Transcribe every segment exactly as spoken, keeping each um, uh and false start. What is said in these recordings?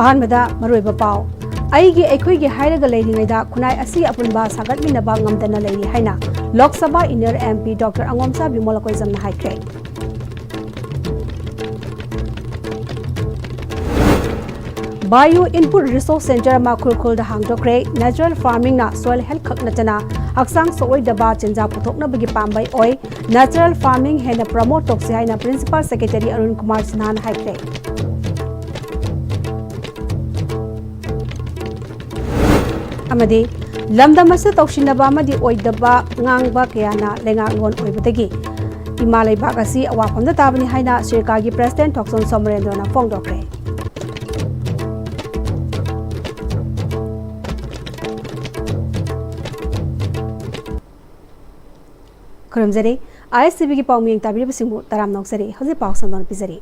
ꯑꯍꯥꯟꯕꯗ ꯃꯔꯨꯑꯣꯏꯕ ꯄꯥꯎ꯫ ꯑꯩꯒꯤ ꯑꯩꯈꯣꯏꯒꯤ ꯍꯥꯏꯔꯒ ꯂꯩꯔꯤꯉꯩꯗ ꯈꯨꯟꯅꯥꯏ ꯑꯁꯤ ꯑꯄꯨꯟꯕ ꯁꯥꯒꯠꯃꯤꯟꯅꯕ ꯉꯝꯗꯅ ꯂꯩꯔꯤ ꯍꯥꯏꯅ Lok Sabha inner M P doctor Angomcha Bimol ꯑꯀꯣꯏꯖꯝꯅ ꯍꯥꯏꯈ꯭ꯔꯦ꯫ ꯕꯥꯏꯑꯣ ꯏꯟꯄꯨꯠ ꯔꯤꯁꯣꯔꯁ ꯁꯦꯟꯇꯔ ꯑꯃ ꯈꯨꯔꯈꯨꯜꯗ ꯍꯥꯡꯗꯣꯛꯈ꯭ꯔꯦ꯫ ꯅꯦꯆꯔꯦꯜ ꯐꯥꯔꯃꯤꯡꯅ ꯁꯣꯏꯜ ꯍꯦꯜꯊ ꯈꯛ ꯅꯠꯇꯅ ꯍꯛꯆꯥꯡ ꯁꯣꯛꯂꯣꯏꯗꯕ ꯆꯤꯟꯖꯥꯛ ꯄꯨꯊꯣꯛꯅꯕꯒꯤ ꯄꯥꯝꯕꯩ ꯑꯣꯏ꯫ ꯅꯦꯆꯔꯦꯜ ꯐꯥꯔꯃꯤꯡ ꯍꯦꯟꯅ ꯄ꯭ꯔꯃꯣꯠ ꯇꯧꯁꯤ ꯍꯥꯏꯅ ꯄ꯭ꯔꯤꯟꯁꯤꯄꯥꯜ ꯁꯦꯀ꯭ꯔꯦꯇꯔꯤ ꯑꯔꯨꯟ ꯀꯨꯃꯥꯔ ꯁꯤꯟꯍꯥꯅ ꯍꯥꯏꯈ꯭ꯔꯦ꯫ ꯑꯃꯗꯤ ꯂꯝꯗꯝ ꯑꯁꯤꯗ ꯇꯧꯁꯤꯟꯅꯕ ꯑꯃꯗꯤ ꯑꯣꯏꯗꯕ ꯉꯥꯡꯕ ꯀꯌꯥꯅ ꯂꯩꯉꯥꯛꯂꯣꯟ ꯑꯣꯏꯕꯗꯒꯤ ꯏꯃꯥ ꯂꯩꯕꯥꯛ ꯑꯁꯤ ꯑꯋꯥꯐꯝꯗ ꯇꯥꯕꯅꯤ ꯍꯥꯏꯅ ꯁꯤꯔꯀꯥꯒꯤ ꯄ꯭ꯔꯦꯁꯤꯗꯦꯟꯠ ꯊꯣꯛꯆꯣꯝ ꯁꯣꯃꯣꯔꯦꯟꯗ꯭ꯔꯣꯅ ꯐꯣꯡꯗꯣꯛꯈ꯭ꯔꯦ꯫ ꯈꯨꯔꯨꯝꯖꯔꯤ꯫ ꯑꯥꯏ ꯑꯦꯁ ꯇꯤ ꯚꯤꯒꯤ ꯄꯥꯎꯃꯤꯌꯦꯡ ꯇꯥꯕꯤꯔꯤꯕꯁꯤꯡꯕꯨ ꯇꯔꯥꯝꯅ ꯑꯣꯛꯆꯔꯤ꯫ ꯍꯧꯖꯤꯛ ꯄꯥꯎ ꯁꯟꯗꯣꯛꯅ ꯄꯤꯖꯔꯤ꯫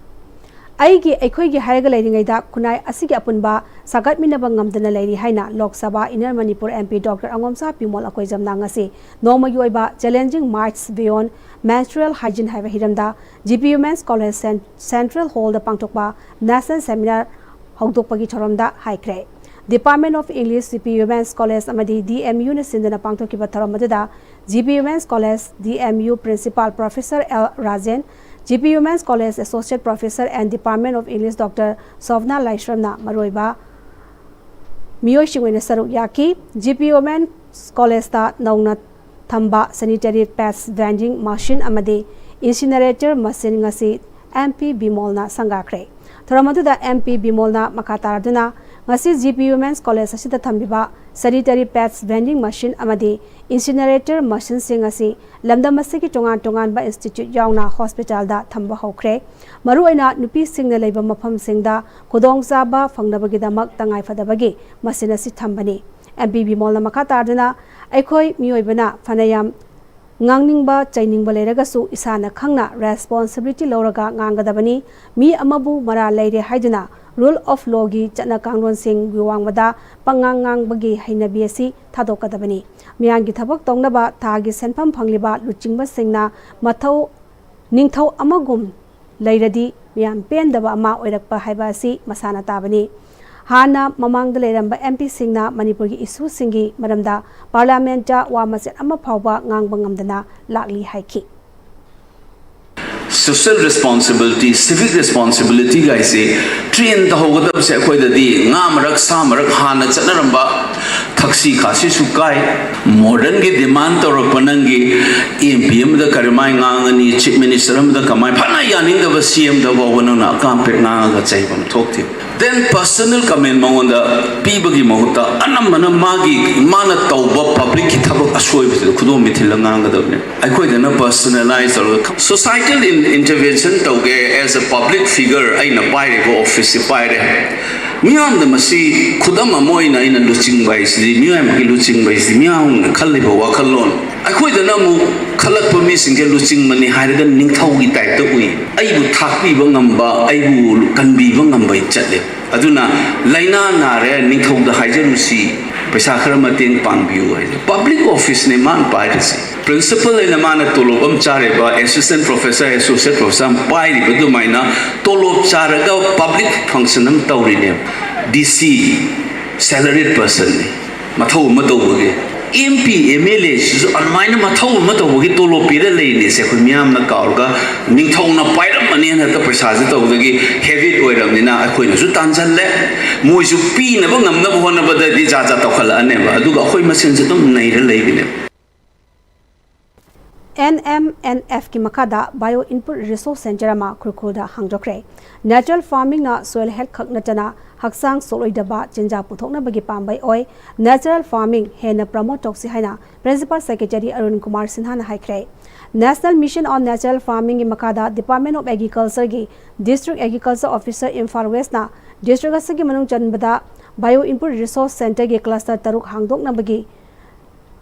ꯑꯩꯒꯤ ꯑꯩꯈꯣꯏꯒꯤ ꯍꯥꯏꯔꯒ ꯂꯩꯔꯤꯉꯩꯗ ꯈꯨꯟꯅꯥꯏ ꯑꯁꯤꯒꯤ ꯑꯄꯨꯟꯕ ꯁꯥꯒꯠꯃꯤꯟꯅꯕ ꯉꯝꯗꯅ ꯂꯩꯔꯤ ꯍꯥꯏꯅ Lok Sabha inner Manipur M P doctor Angomcha Bimol ꯑꯀꯣꯏꯖꯝꯅ ꯉꯁꯤ ꯅꯣꯡꯃꯒꯤ ꯑꯣꯏꯕ Challenging March Beyond Menstrual Hygiene ꯍꯥꯏꯕ ꯍꯤꯔꯝꯗ ꯖꯤ ꯄꯤ ꯋꯨꯃꯦꯟꯁ ꯀꯣꯂꯦꯖ ꯁꯦꯟ-, ꯁꯦꯟꯇ꯭ꯔꯦꯜ ꯍꯣꯜꯗ ꯄꯥꯡꯊꯣꯛꯄ ꯅꯦꯁꯅꯦꯜ ꯁꯦꯃꯤꯅꯥꯔ ꯍꯧꯗꯣꯛꯄꯒꯤ ꯊꯧꯔꯝꯗ ꯍꯥꯏꯈ꯭ꯔꯦ꯫ Department of English, G P women's college ꯑꯃꯗꯤ ꯗꯤ ꯑꯦꯝ ꯌꯨꯅ ꯁꯤꯟꯗꯨꯅ ꯄꯥꯡꯊꯣꯛꯈꯤꯕ ꯊꯧꯔꯝ ꯑꯗꯨꯗ G P women's college, D M U principal professor L Rajen, G P women's college associate professor and department of English doctor ꯁꯣꯚꯅꯥ ꯂꯥꯏꯁ꯭ꯔꯝꯅ ꯃꯔꯨꯑꯣꯏꯕ ꯃꯤꯑꯣꯏꯁꯤꯡ ꯑꯣꯏꯅ ꯁꯔꯨꯛ ꯌꯥꯈꯤ꯫ ꯖꯤ ꯄꯤ ꯋꯨꯃꯦꯟꯁ ꯀꯣꯂꯦꯖꯇ ꯅꯧꯅ ꯊꯝꯕ sanitary pads vending machine ꯑꯃꯗꯤ incinerator machine ꯉꯁꯤ ꯑꯦꯝ ꯄꯤ ꯕꯤꯃꯣꯜꯅ ꯁꯪꯒꯥꯈ꯭ꯔꯦ꯫ ꯊꯧꯔꯝ ꯑꯗꯨꯗ ꯑꯦꯝ ꯄꯤ ꯕꯤꯃꯣꯜꯅ ꯃꯈꯥ ꯇꯥꯔꯗꯨꯅ ꯉꯁꯤ ꯖꯤ ꯄꯤ ꯋꯨꯃꯦꯟꯁ ꯀꯣꯂꯦꯖ ꯑꯁꯤꯗ ꯊꯝꯂꯤꯕ sanitary pads vending machine ꯑꯃꯗꯤ incinerator machineꯁꯤꯡ ꯑꯁꯤ ꯂꯝꯗꯝ ꯑꯁꯤꯒꯤ ꯇꯣꯉꯥꯟ ꯇꯣꯉꯥꯟꯕ ꯏꯟꯁꯇꯤꯇ꯭ꯌꯨꯠ ꯌꯥꯎꯅ ꯍꯣꯁꯄꯤꯇꯥꯜꯗ ꯊꯝꯕ ꯍꯧꯈ꯭ꯔꯦ꯫ ꯃꯔꯨꯑꯣꯏꯅ ꯅꯨꯄꯤꯁꯤꯡꯅ ꯂꯩꯕ ꯃꯐꯝꯁꯤꯡꯗ ꯈꯨꯗꯣꯡꯆꯥꯕ ꯐꯪꯅꯕꯒꯤꯗꯃꯛ ꯇꯉꯥꯏꯐꯗꯕꯒꯤ ꯃꯁꯤꯟ ꯑꯁꯤ ꯊꯝꯕꯅꯤ꯫ ꯑꯦꯝ ꯄꯤ ꯕꯤꯃꯣꯜꯅ ꯃꯈꯥ ꯇꯥꯗꯨꯅ, ꯑꯩꯈꯣꯏ ꯃꯤꯑꯣꯏꯕꯅ ꯐꯅꯌꯥꯝ ꯉꯥꯡꯅꯤꯡꯕ ꯆꯩꯅꯤꯡꯕ ꯂꯩꯔꯒꯁꯨ ꯏꯁꯥꯅ ꯈꯪꯅ responsibility ꯂꯧꯔꯒ ꯉꯥꯡꯒꯗꯕꯅꯤ꯫ ꯃꯤ ꯑꯃꯕꯨ ꯃꯔꯥꯜ ꯂꯩꯔꯦ ꯍꯥꯏꯗꯨꯅ rule of lawꯒꯤ ꯆꯠꯅ ꯀꯥꯡꯂꯣꯟꯁꯤꯡꯒꯤ ꯋꯥꯡꯃꯗ ꯄꯪꯉꯥꯡ ꯉꯥꯡꯕꯒꯤ ꯍꯩꯅꯕꯤ ꯑꯁꯤ ꯊꯥꯗꯣꯛꯀꯗꯕꯅꯤ꯫ ꯃꯤꯌꯥꯝꯒꯤ ꯊꯕꯛ ꯇꯧꯅꯕ ꯊꯥꯒꯤ ꯁꯦꯟꯐꯝ ꯐꯪꯂꯤꯕ ꯂꯨꯆꯤꯡꯕꯁꯤꯡꯅ ꯃꯊꯧ ꯅꯤꯡꯊꯧ ꯑꯃꯒꯨꯝ ꯂꯩꯔꯗꯤ ꯃꯤꯌꯥꯝ ꯄꯦꯟꯗꯕ ꯑꯃ ꯑꯣꯏꯔꯛꯄ ꯍꯥꯏꯕ ꯑꯁꯤ ꯃꯁꯥꯅ ꯇꯥꯕꯅꯤ꯫ ꯍꯥꯟꯅ ꯃꯃꯥꯡꯗ ꯂꯩꯔꯝꯕ ꯑꯦꯝ ꯄꯤꯁꯤꯡꯅ ꯃꯅꯤꯄꯨꯔꯒꯤ ꯏꯁꯨꯁꯤꯡꯒꯤ ꯃꯔꯝꯗ ꯄꯥꯔꯂꯤꯌꯥꯃꯦꯟꯠꯇ ꯋꯥ ꯃꯆꯦꯠ ꯑꯃ ꯐꯥꯎꯕ ꯉꯥꯡꯕ ꯉꯝꯗꯅ ꯂꯥꯛꯂꯤ ꯍꯥꯏꯈꯤ꯫ Social responsibility, civic responsibility ꯒꯥꯏꯁꯦ train ꯇꯧꯍꯧꯒꯗꯕꯁꯦ ꯑꯩꯈꯣꯏꯗꯗꯤ ꯉꯥ ꯃꯔꯛ ꯁꯥ ꯃꯔꯛ ꯍꯥꯟꯅ ꯆꯠꯅꯔꯝꯕ ꯊꯛꯁꯤ ꯈꯥꯁꯤꯁꯨ ꯀꯥꯏ, modern ꯒꯤ demand ꯇꯧꯔꯛꯄ ꯅꯪꯒꯤ ꯑꯦꯝ ꯄꯤ ꯑꯃꯗ ꯀꯔꯝꯍꯥꯏ ꯉꯥꯡꯒꯅꯤ, chief minister ꯑꯃꯗ ꯀꯃꯥꯏ, ꯐꯅ ꯌꯥꯅꯤꯡꯗꯕ ꯁꯤ ꯑꯦꯝꯗ ꯐꯥꯎꯕ ꯅꯪꯅ ꯑꯀꯥꯝꯄꯦꯠ ꯉꯥꯡꯉꯒ ꯆꯩꯕ ꯑꯃ ꯊꯣꯛꯇꯦ꯫ Then personal comment ꯃꯉꯣꯟꯗ ꯄꯤꯕꯒꯤ ꯃꯍꯨꯠꯇ ꯑꯅꯝꯕꯅ ꯃꯥꯒꯤ, ꯃꯥꯅ ꯇꯧꯕ public ꯀꯤ ꯊꯕꯛ ꯑꯁꯣꯏꯕꯁꯤꯗ ꯈꯨꯗꯣꯝꯕꯤ ꯊꯤꯜꯂ ꯉꯥꯡꯒꯗꯕꯅꯦ꯫ ꯑꯩꯈꯣꯏꯗꯅ personalize ꯇꯧꯔꯒ societal in-, intervention ꯇꯧꯒꯦ as a public figure, ꯑꯩꯅ ꯄꯥꯏꯔꯤꯕ office ꯁꯤ ꯄꯥꯏꯔꯦ꯫ ꯃꯤꯌꯥꯝꯗ ꯃꯁꯤ ꯈꯨꯗꯝ ꯑꯃ ꯑꯣꯏꯅ ꯑꯩꯅ ꯂꯨꯆꯤꯡꯕ ꯍꯥꯏꯁꯤꯗꯤ, ꯃꯤꯌꯥꯝꯒꯤ ꯂꯨꯆꯤꯡꯕ ꯍꯥꯏꯁꯤꯗꯤ ꯃꯤꯌꯥꯝꯅ ꯈꯜꯂꯤꯕ ꯋꯥꯈꯜꯂꯣꯟ꯫ ꯑꯩꯈꯣꯏꯗꯅ ꯑꯃꯨꯛ ꯈꯜꯂꯛꯄ ꯃꯤꯁꯤꯡꯁꯦ ꯂꯨꯆꯤꯡꯕꯅꯤ ꯍꯥꯏꯔꯒ ꯅꯤꯡꯊꯧꯒꯤ type ꯇ ꯎꯏ꯫ ꯑꯩꯕꯨ ꯊꯥꯛꯄꯤꯕ ꯉꯝꯕ, ꯑꯩꯕꯨ ꯀꯟꯕꯤꯕ ꯉꯝꯕ ꯆꯠꯂꯦ꯫ ꯑꯗꯨꯅ ꯂꯥꯏꯅꯥ ꯅꯥꯔꯦ, ꯅꯤꯡꯊꯧꯗ ꯍꯥꯏꯖꯔꯨꯁꯤ, ꯄꯩꯁꯥ ꯈꯔ ꯃꯇꯦꯡ ꯄꯥꯡꯕꯤꯌꯨ ꯍꯥꯏꯁꯦ꯫ Public office ꯅꯦ ꯃꯥꯅ ꯄꯥꯏꯔꯤꯁꯦ꯫ Principal ꯑꯣꯏꯅ ꯃꯥꯅ ꯇꯣꯂꯣꯞ ꯑꯃ ꯆꯥꯔꯤꯕ, assistant professor, associate professor ꯑꯃ ꯄꯥꯏꯔꯤꯕ ꯑꯗꯨꯃꯥꯏꯅ ꯇꯣꯂꯣꯞ ꯆꯥꯔꯒ public function ꯑꯃ ꯇꯧꯔꯤꯅꯦꯕ꯫ ꯗꯤ ꯁꯤ salaried person ꯅꯤ꯫ ꯃꯊꯧ ꯑꯃ ꯇꯧꯕꯒꯤ꯫ M P, M L A ꯁꯤꯁꯨ ꯑꯗꯨꯃꯥꯏꯅ ꯃꯊꯧ ꯑꯃ ꯇꯧꯕꯒꯤ ꯇꯣꯂꯣꯞ ꯄꯤꯔ ꯂꯩꯔꯤꯅꯦꯁꯦ꯫ ꯑꯩꯈꯣꯏ ꯃꯤꯌꯥꯝꯅ ꯀꯥꯎꯔꯒ ꯅꯤꯡꯊꯧꯅ ꯄꯥꯏꯔꯝꯕꯅꯦꯅ ꯍꯦꯛꯇ ꯄꯩꯁꯥꯁꯦ ꯇꯧꯕꯗꯒꯤ habit ꯑꯣꯏꯔꯕꯅꯤꯅ ꯑꯩꯈꯣꯏꯅꯁꯨ ꯇꯥꯟꯁꯤꯜꯂꯦ, ꯃꯣꯏꯁꯨ ꯄꯤꯅꯕ ꯉꯝꯅꯕ ꯍꯣꯠꯅꯕꯗꯗꯤ ꯖꯥꯠ ꯖꯥꯠ ꯇꯧꯈꯠꯂꯛꯑꯅꯦꯕ, ꯑꯗꯨꯒ ꯑꯩꯈꯣꯏ ꯃꯁꯦꯟꯁꯦ ꯑꯗꯨꯝ ꯅꯩꯔ ꯂꯩꯕꯅꯦꯕ꯫ ꯑꯦꯟ ꯑꯦꯝ ꯑꯦꯟ ꯑꯦꯐ ꯀꯤ ꯃꯈꯥꯗ Bio Input Resource Centre ꯑꯃ ꯈꯨꯔꯈꯨꯜꯗ ꯍꯥꯡꯗꯣꯛꯈ꯭ꯔꯦ꯫ Natural farming ꯅ soil health ꯈꯛ ꯅꯠꯇꯅ ꯍꯛꯆꯥꯡ ꯁꯣꯛꯂꯣꯏꯗꯕ ꯆꯤꯟꯖꯥꯛ ꯄꯨꯊꯣꯛꯅꯕꯒꯤ ꯄꯥꯝꯕꯩ ꯑꯣꯏ꯫ Natural farming ꯍꯦꯟꯅ promote ꯇꯧꯁꯤ ꯍꯥꯏꯅ Principal Secretary ꯑꯔꯨꯟ ꯀꯨꯃꯥꯔ ꯁꯤꯟꯍꯥꯅ ꯍꯥꯏꯈ꯭ꯔꯦ꯫ National Mission on Natural Farming ꯒꯤ ꯃꯈꯥꯗ Department of Agriculture ꯒꯤ District Agriculture Officer Imphal West ꯅ district ꯑꯁꯤꯒꯤ ꯃꯅꯨꯡ ꯆꯟꯕꯗ Bio Input Resource Centre ꯒꯤ cluster ꯇꯔꯨꯛ ꯍꯥꯡꯗꯣꯛꯅꯕꯒꯤ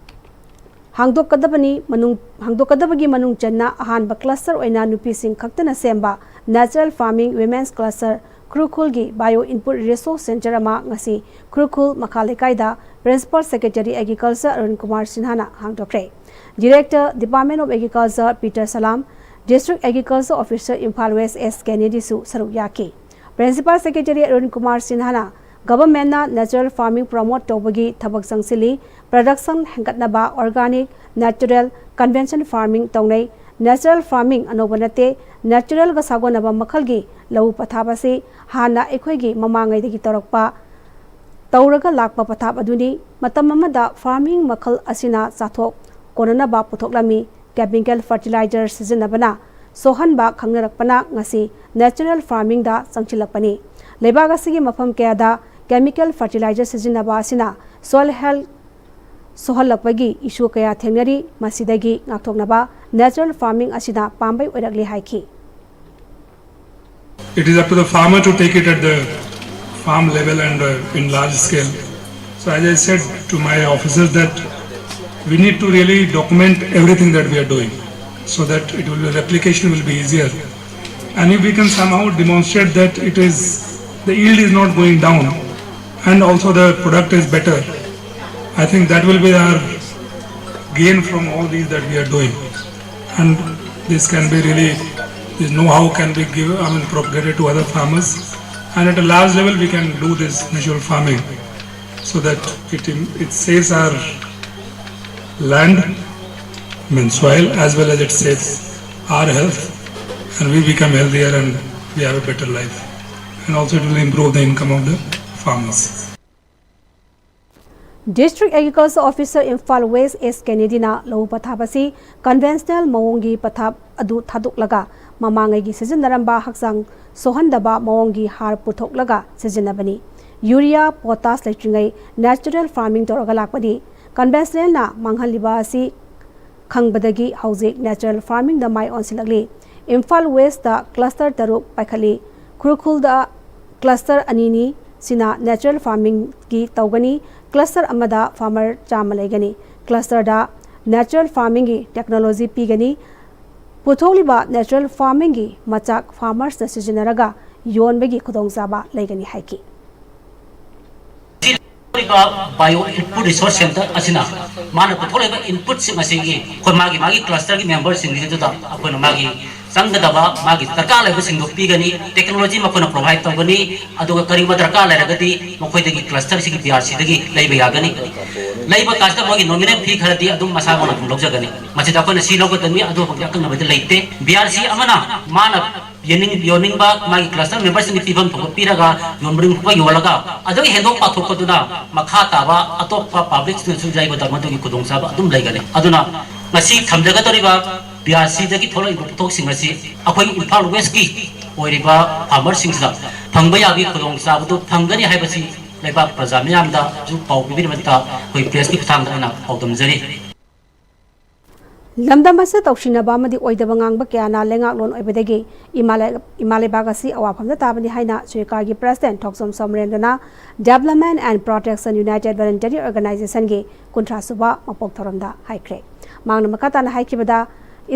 ꯍꯥꯡꯗꯣꯛꯀꯗꯕꯅꯤ꯫ ꯃꯅꯨꯡ, ꯍꯥꯡꯗꯣꯛꯀꯗꯕꯒꯤ ꯃꯅꯨꯡ ꯆꯟꯅ ꯑꯍꯥꯟꯕ cluster ꯑꯣꯏꯅ ꯅꯨꯄꯤꯁꯤꯡ ꯈꯛꯇꯅ ꯁꯦꯝꯕ Natural Farming Women's Cluster ꯈꯨꯔꯈꯨꯜꯒꯤ Bio Input Resource Centre ꯑꯃ ꯉꯁꯤ ꯈꯨꯔꯈꯨꯜ ꯃꯈꯥ ꯂꯩꯀꯥꯏꯗ Principal Secretary Agriculture Arun Kumar ꯁꯤꯟꯍꯥꯅ ꯍꯥꯡꯗꯣꯛꯈ꯭ꯔꯦ꯫ Director, Department of Agriculture Peter Salam, District Agriculture Officer Imphal West S ꯀꯦꯅꯦꯗꯤꯁꯨ ꯁꯔꯨꯛ ꯌꯥꯈꯤ꯫ Principal Secretary Arun Kumar ꯁꯤꯟꯍꯥꯅ Governmentꯅ natural farming promote ꯇꯧꯕꯒꯤ ꯊꯕꯛ ꯆꯪꯁꯤꯜꯂꯤ꯫ Production ꯍꯦꯟꯒꯠꯅꯕ organic, natural, convention farming ꯇꯧꯅꯩ꯫ Natural farming ꯑꯅꯧꯕ ꯅꯠꯇꯦ꯫ Naturalꯒ ꯁꯥꯒꯣꯟꯅꯕ ꯃꯈꯜꯒꯤ ꯂꯧꯎ ꯄꯊꯥꯞ ꯑꯁꯤ ꯍꯥꯟꯅ ꯑꯩꯈꯣꯏꯒꯤ ꯃꯃꯥꯡꯉꯩꯗꯒꯤ ꯇꯧꯔꯛꯄ, ꯇꯧꯔꯒ ꯂꯥꯛꯄ ꯄꯊꯥꯞ ꯑꯗꯨꯅꯤ꯫ ꯃꯇꯝ ꯑꯃꯗ farming ꯃꯈꯜ ꯑꯁꯤꯅ ꯆꯥꯊꯣꯛ ꯀꯣꯟꯅꯅꯕ ꯄꯨꯊꯣꯛꯂꯝꯃꯤ꯫ Chemical fertilizer ꯁꯤꯖꯤꯟꯅꯕꯅ ꯁꯣꯛꯍꯟꯕ ꯈꯪꯅꯔꯛꯄꯅ ꯉꯁꯤ natural farmingꯗ ꯆꯪꯁꯤꯜꯂꯛꯄꯅꯤ꯫ ꯂꯩꯕꯥꯛ ꯑꯁꯤꯒꯤ ꯃꯐꯝ ꯀꯌꯥꯗ chemical fertilizer ꯁꯤꯖꯤꯟꯅꯕ ꯑꯁꯤꯅ soil health ꯁꯣꯛꯍꯜꯂꯛꯄꯒꯤ issue ꯀꯌꯥ ꯊꯦꯡꯅꯔꯤ꯫ ꯃꯁꯤꯗꯒꯤ ꯉꯥꯛꯊꯣꯛꯅꯕ natural farming ꯑꯁꯤꯅ ꯄꯥꯝꯕꯩ ꯑꯣꯏꯔꯛꯂꯤ ꯍꯥꯏꯈꯤ꯫ It is up to the farmer to take it at the farm level and uh, in large scale. So as I said to my officers that we need to really document everything that we are doing so that it will be, replication will be easier. And if we can somehow demonstrate that it is, the yield is not going down and also the product is better, I think that will be our gain from all these that we are doing. And this can be really, this know-how can be given, I mean, propagated to other farmers. And at a large level, we can do this natural farming so that it, it saves our land, I mean, soil, as well as it saves our health, and we become healthier and we have a better life. And also, it will improve the income of the farmers. District Agriculture Officer Imphal West S Kennedyꯅ ꯂꯧꯎ ꯄꯊꯥꯞ ꯑꯁꯤ conventional ꯃꯑꯣꯡꯒꯤ ꯄꯊꯥꯞ ꯑꯗꯨ ꯊꯥꯗꯣꯛꯂꯒ ꯃꯃꯥꯡꯉꯩꯒꯤ ꯁꯤꯖꯤꯟꯅꯔꯝꯕ ꯍꯛꯆꯥꯡ ꯁꯣꯛꯍꯟꯗꯕ ꯃꯑꯣꯡꯒꯤ ꯍꯥꯔ ꯄꯨꯊꯣꯛꯂꯒ ꯁꯤꯖꯤꯟꯅꯕꯅꯤ꯫ Urea, potash ꯂꯩꯇ꯭ꯔꯤꯉꯩ natural farming ꯇꯧꯔꯒ ꯂꯥꯛꯄꯅꯤ꯫ Conventionalꯅ ꯃꯥꯡꯍꯜꯂꯤꯕ ꯑꯁꯤ ꯈꯪꯕꯗꯒꯤ ꯍꯧꯖꯤꯛ natural farmingꯗ ꯃꯥꯏ ꯑꯣꯟꯁꯤꯜꯂꯛꯂꯤ꯫ ꯏꯝꯐꯥꯜ Westꯇ cluster ꯇꯔꯨꯛ ꯄꯥꯏꯈꯠꯂꯤ꯫ ꯈꯨꯔꯈꯨꯜꯗ cluster ꯑꯅꯤꯅꯤ꯫ ꯁꯤꯅ natural farmingꯒꯤ ꯇꯧꯒꯅꯤ꯫ Cluster ꯑꯃꯗ farmer ꯆꯥꯝꯃ ꯂꯩꯒꯅꯤ꯫ Clusterꯗ natural farmingꯒꯤ technology ꯄꯤꯒꯅꯤ꯫ ꯄꯨꯊꯣꯛꯂꯤꯕ natural farmingꯒꯤ ꯃꯆꯥꯛ farmersꯅ ꯁꯤꯖꯤꯟꯅꯔꯒ ꯌꯣꯟꯕꯒꯤ ꯈꯨꯗꯣꯡꯆꯥꯕ ꯂꯩꯒꯅꯤ ꯍꯥꯏꯈꯤ꯫ ꯊꯣꯛꯂꯤꯕ bio input resource center ꯑꯁꯤꯅ ꯃꯥꯅ ꯄꯨꯊꯣꯛꯂꯤꯕ inputꯁꯤꯡ ꯑꯁꯤꯒꯤ ꯑꯩꯈꯣꯏ ꯃꯥꯒꯤ ꯃꯥꯒꯤ clusterꯒꯤ memberꯁꯤꯡꯁꯤꯗꯨꯗ ꯑꯩꯈꯣꯏꯅ ꯃꯥꯒꯤ ꯆꯪꯒꯗꯕ ꯃꯥꯒꯤ ꯗꯔꯀꯥꯔ ꯂꯩꯕꯁꯤꯡꯗꯣ ꯄꯤꯒꯅꯤ꯫ ꯇꯦꯛꯅꯣꯂꯣꯖꯤ ꯃꯈꯣꯏꯅ ꯄ꯭ꯔꯣꯚꯥꯏꯗ ꯇꯧꯒꯅꯤ꯫ ꯑꯗꯨꯒ ꯀꯔꯤꯒꯨꯝꯕ ꯗꯔꯀꯥꯔ ꯂꯩꯔꯒꯗꯤ ꯃꯈꯣꯏꯗꯒꯤ ꯀ꯭ꯂꯁꯇꯔꯁꯤꯒꯤ ꯕꯤ ꯑꯥꯔ ꯁꯤꯗꯒꯤ ꯂꯩꯕ ꯌꯥꯒꯅꯤ꯫ ꯂꯩꯕ ꯀꯥꯟꯁꯤꯗ ꯃꯣꯏꯒꯤ ꯅꯣꯃꯤꯅꯦꯜ ꯐꯤ ꯈꯔꯗꯤ ꯑꯗꯨꯝ ꯃꯁꯥ ꯃꯛꯅ ꯑꯗꯨꯝ ꯂꯧꯖꯒꯅꯤ꯫ ꯃꯁꯤꯗ ꯑꯩꯈꯣꯏꯅ ꯁꯤ ꯂꯧꯒꯗꯕꯅꯤ, ꯑꯗꯨ ꯐꯥꯎꯗꯤ ꯑꯀꯛꯅꯕꯗꯤ ꯂꯩꯇꯦ꯫ ꯕꯤ ꯑꯥꯔ ꯁꯤ ꯑꯃꯅ ꯃꯥꯅ ꯌꯣꯟꯅꯤꯡ-, ꯌꯣꯟꯅꯤꯡꯕ ꯃꯥꯒꯤ ꯀ꯭ꯂꯁꯇꯔ ꯃꯦꯝꯕꯔꯁꯤꯡꯒꯤ ꯄꯤꯐꯝ ꯊꯣꯛꯄ ꯄꯤꯔꯒ ꯌꯣꯟꯕ ꯌꯣꯜꯂꯒ ꯑꯗꯨꯒꯤ ꯍꯦꯟꯗꯣꯛ ꯄꯥꯊꯣꯛꯄꯗꯨꯅ ꯃꯈꯥ ꯇꯥꯕ ꯑꯇꯣꯞꯄ ꯄꯕ꯭ꯂꯤꯛꯁꯤꯡꯅꯁꯨ ꯌꯩꯕꯗ ꯃꯗꯨꯒꯤ ꯈꯨꯗꯣꯡꯆꯥꯕ ꯑꯗꯨꯝ ꯂꯩꯒꯅꯤ꯫ ꯑꯗꯨꯅ ꯉꯁꯤ ꯊꯝꯖꯒꯗꯧꯔꯤꯕ ꯕꯤ ꯑꯥꯔ ꯁꯤꯗꯒꯤ ꯊꯣꯛꯂꯛꯏꯕ ꯄꯣꯠꯊꯣꯛꯁꯤꯡ ꯑꯁꯤ ꯑꯩꯈꯣꯏ ꯏꯝꯐꯥꯜ ꯋꯦꯁꯀꯤ ꯑꯣꯏꯔꯤꯕ ꯐꯥꯔꯃꯔꯁꯤꯡꯁꯤꯗ ꯐꯪꯕ ꯌꯥꯕꯒꯤ ꯈꯨꯗꯣꯡꯆꯥꯕꯗꯨ ꯐꯪꯒꯅꯤ ꯍꯥꯏꯕꯁꯤ ꯂꯩꯕꯥꯛ ꯄ꯭ꯔꯖꯥ ꯃꯤꯌꯥꯝꯗꯁꯨ ꯄꯥꯎ ꯄꯤꯕꯤꯅꯕ ꯑꯩꯈꯣꯏ ꯄ꯭ꯔꯦꯁꯀꯤ ꯈꯨꯠꯊꯥꯡꯗ ꯑꯩꯅ ꯄꯥꯎꯗꯝꯖꯔꯤ꯫ ꯂꯝꯗꯝ ꯑꯁꯤꯗ ꯇꯧꯁꯤꯟꯅꯕ ꯑꯃꯗꯤ ꯑꯣꯏꯗꯕ ꯉꯥꯡꯕ ꯀꯌꯥꯅ ꯂꯩꯉꯥꯛꯂꯣꯟ ꯑꯣꯏꯕꯗꯒꯤ ꯏꯃꯥ ꯂꯩ-, ꯏꯃꯥ ꯂꯩꯕꯥꯛ ꯑꯁꯤ ꯑꯋꯥꯐꯝꯗ ꯇꯥꯕꯅꯤ ꯍꯥꯏꯅ ꯁꯔꯀꯥꯔꯒꯤ ꯄ꯭ꯔꯦꯁꯤꯗꯦꯟꯠ ꯊꯣꯛꯆꯣꯝ ꯁꯣꯃꯔꯦꯟꯗ꯭ꯔꯅ Development and Protection United Voluntary Organizationꯒꯤ ꯀꯨꯟꯊ꯭ꯔꯥ ꯁꯨꯕ ꯃꯄꯣꯛ ꯊꯧꯔꯝꯗ ꯍꯥꯏꯈ꯭ꯔꯦ꯫ ꯃꯍꯥꯛꯅ ꯃꯈꯥ ꯇꯥꯅ ꯍꯥꯏꯈꯤꯕꯗ,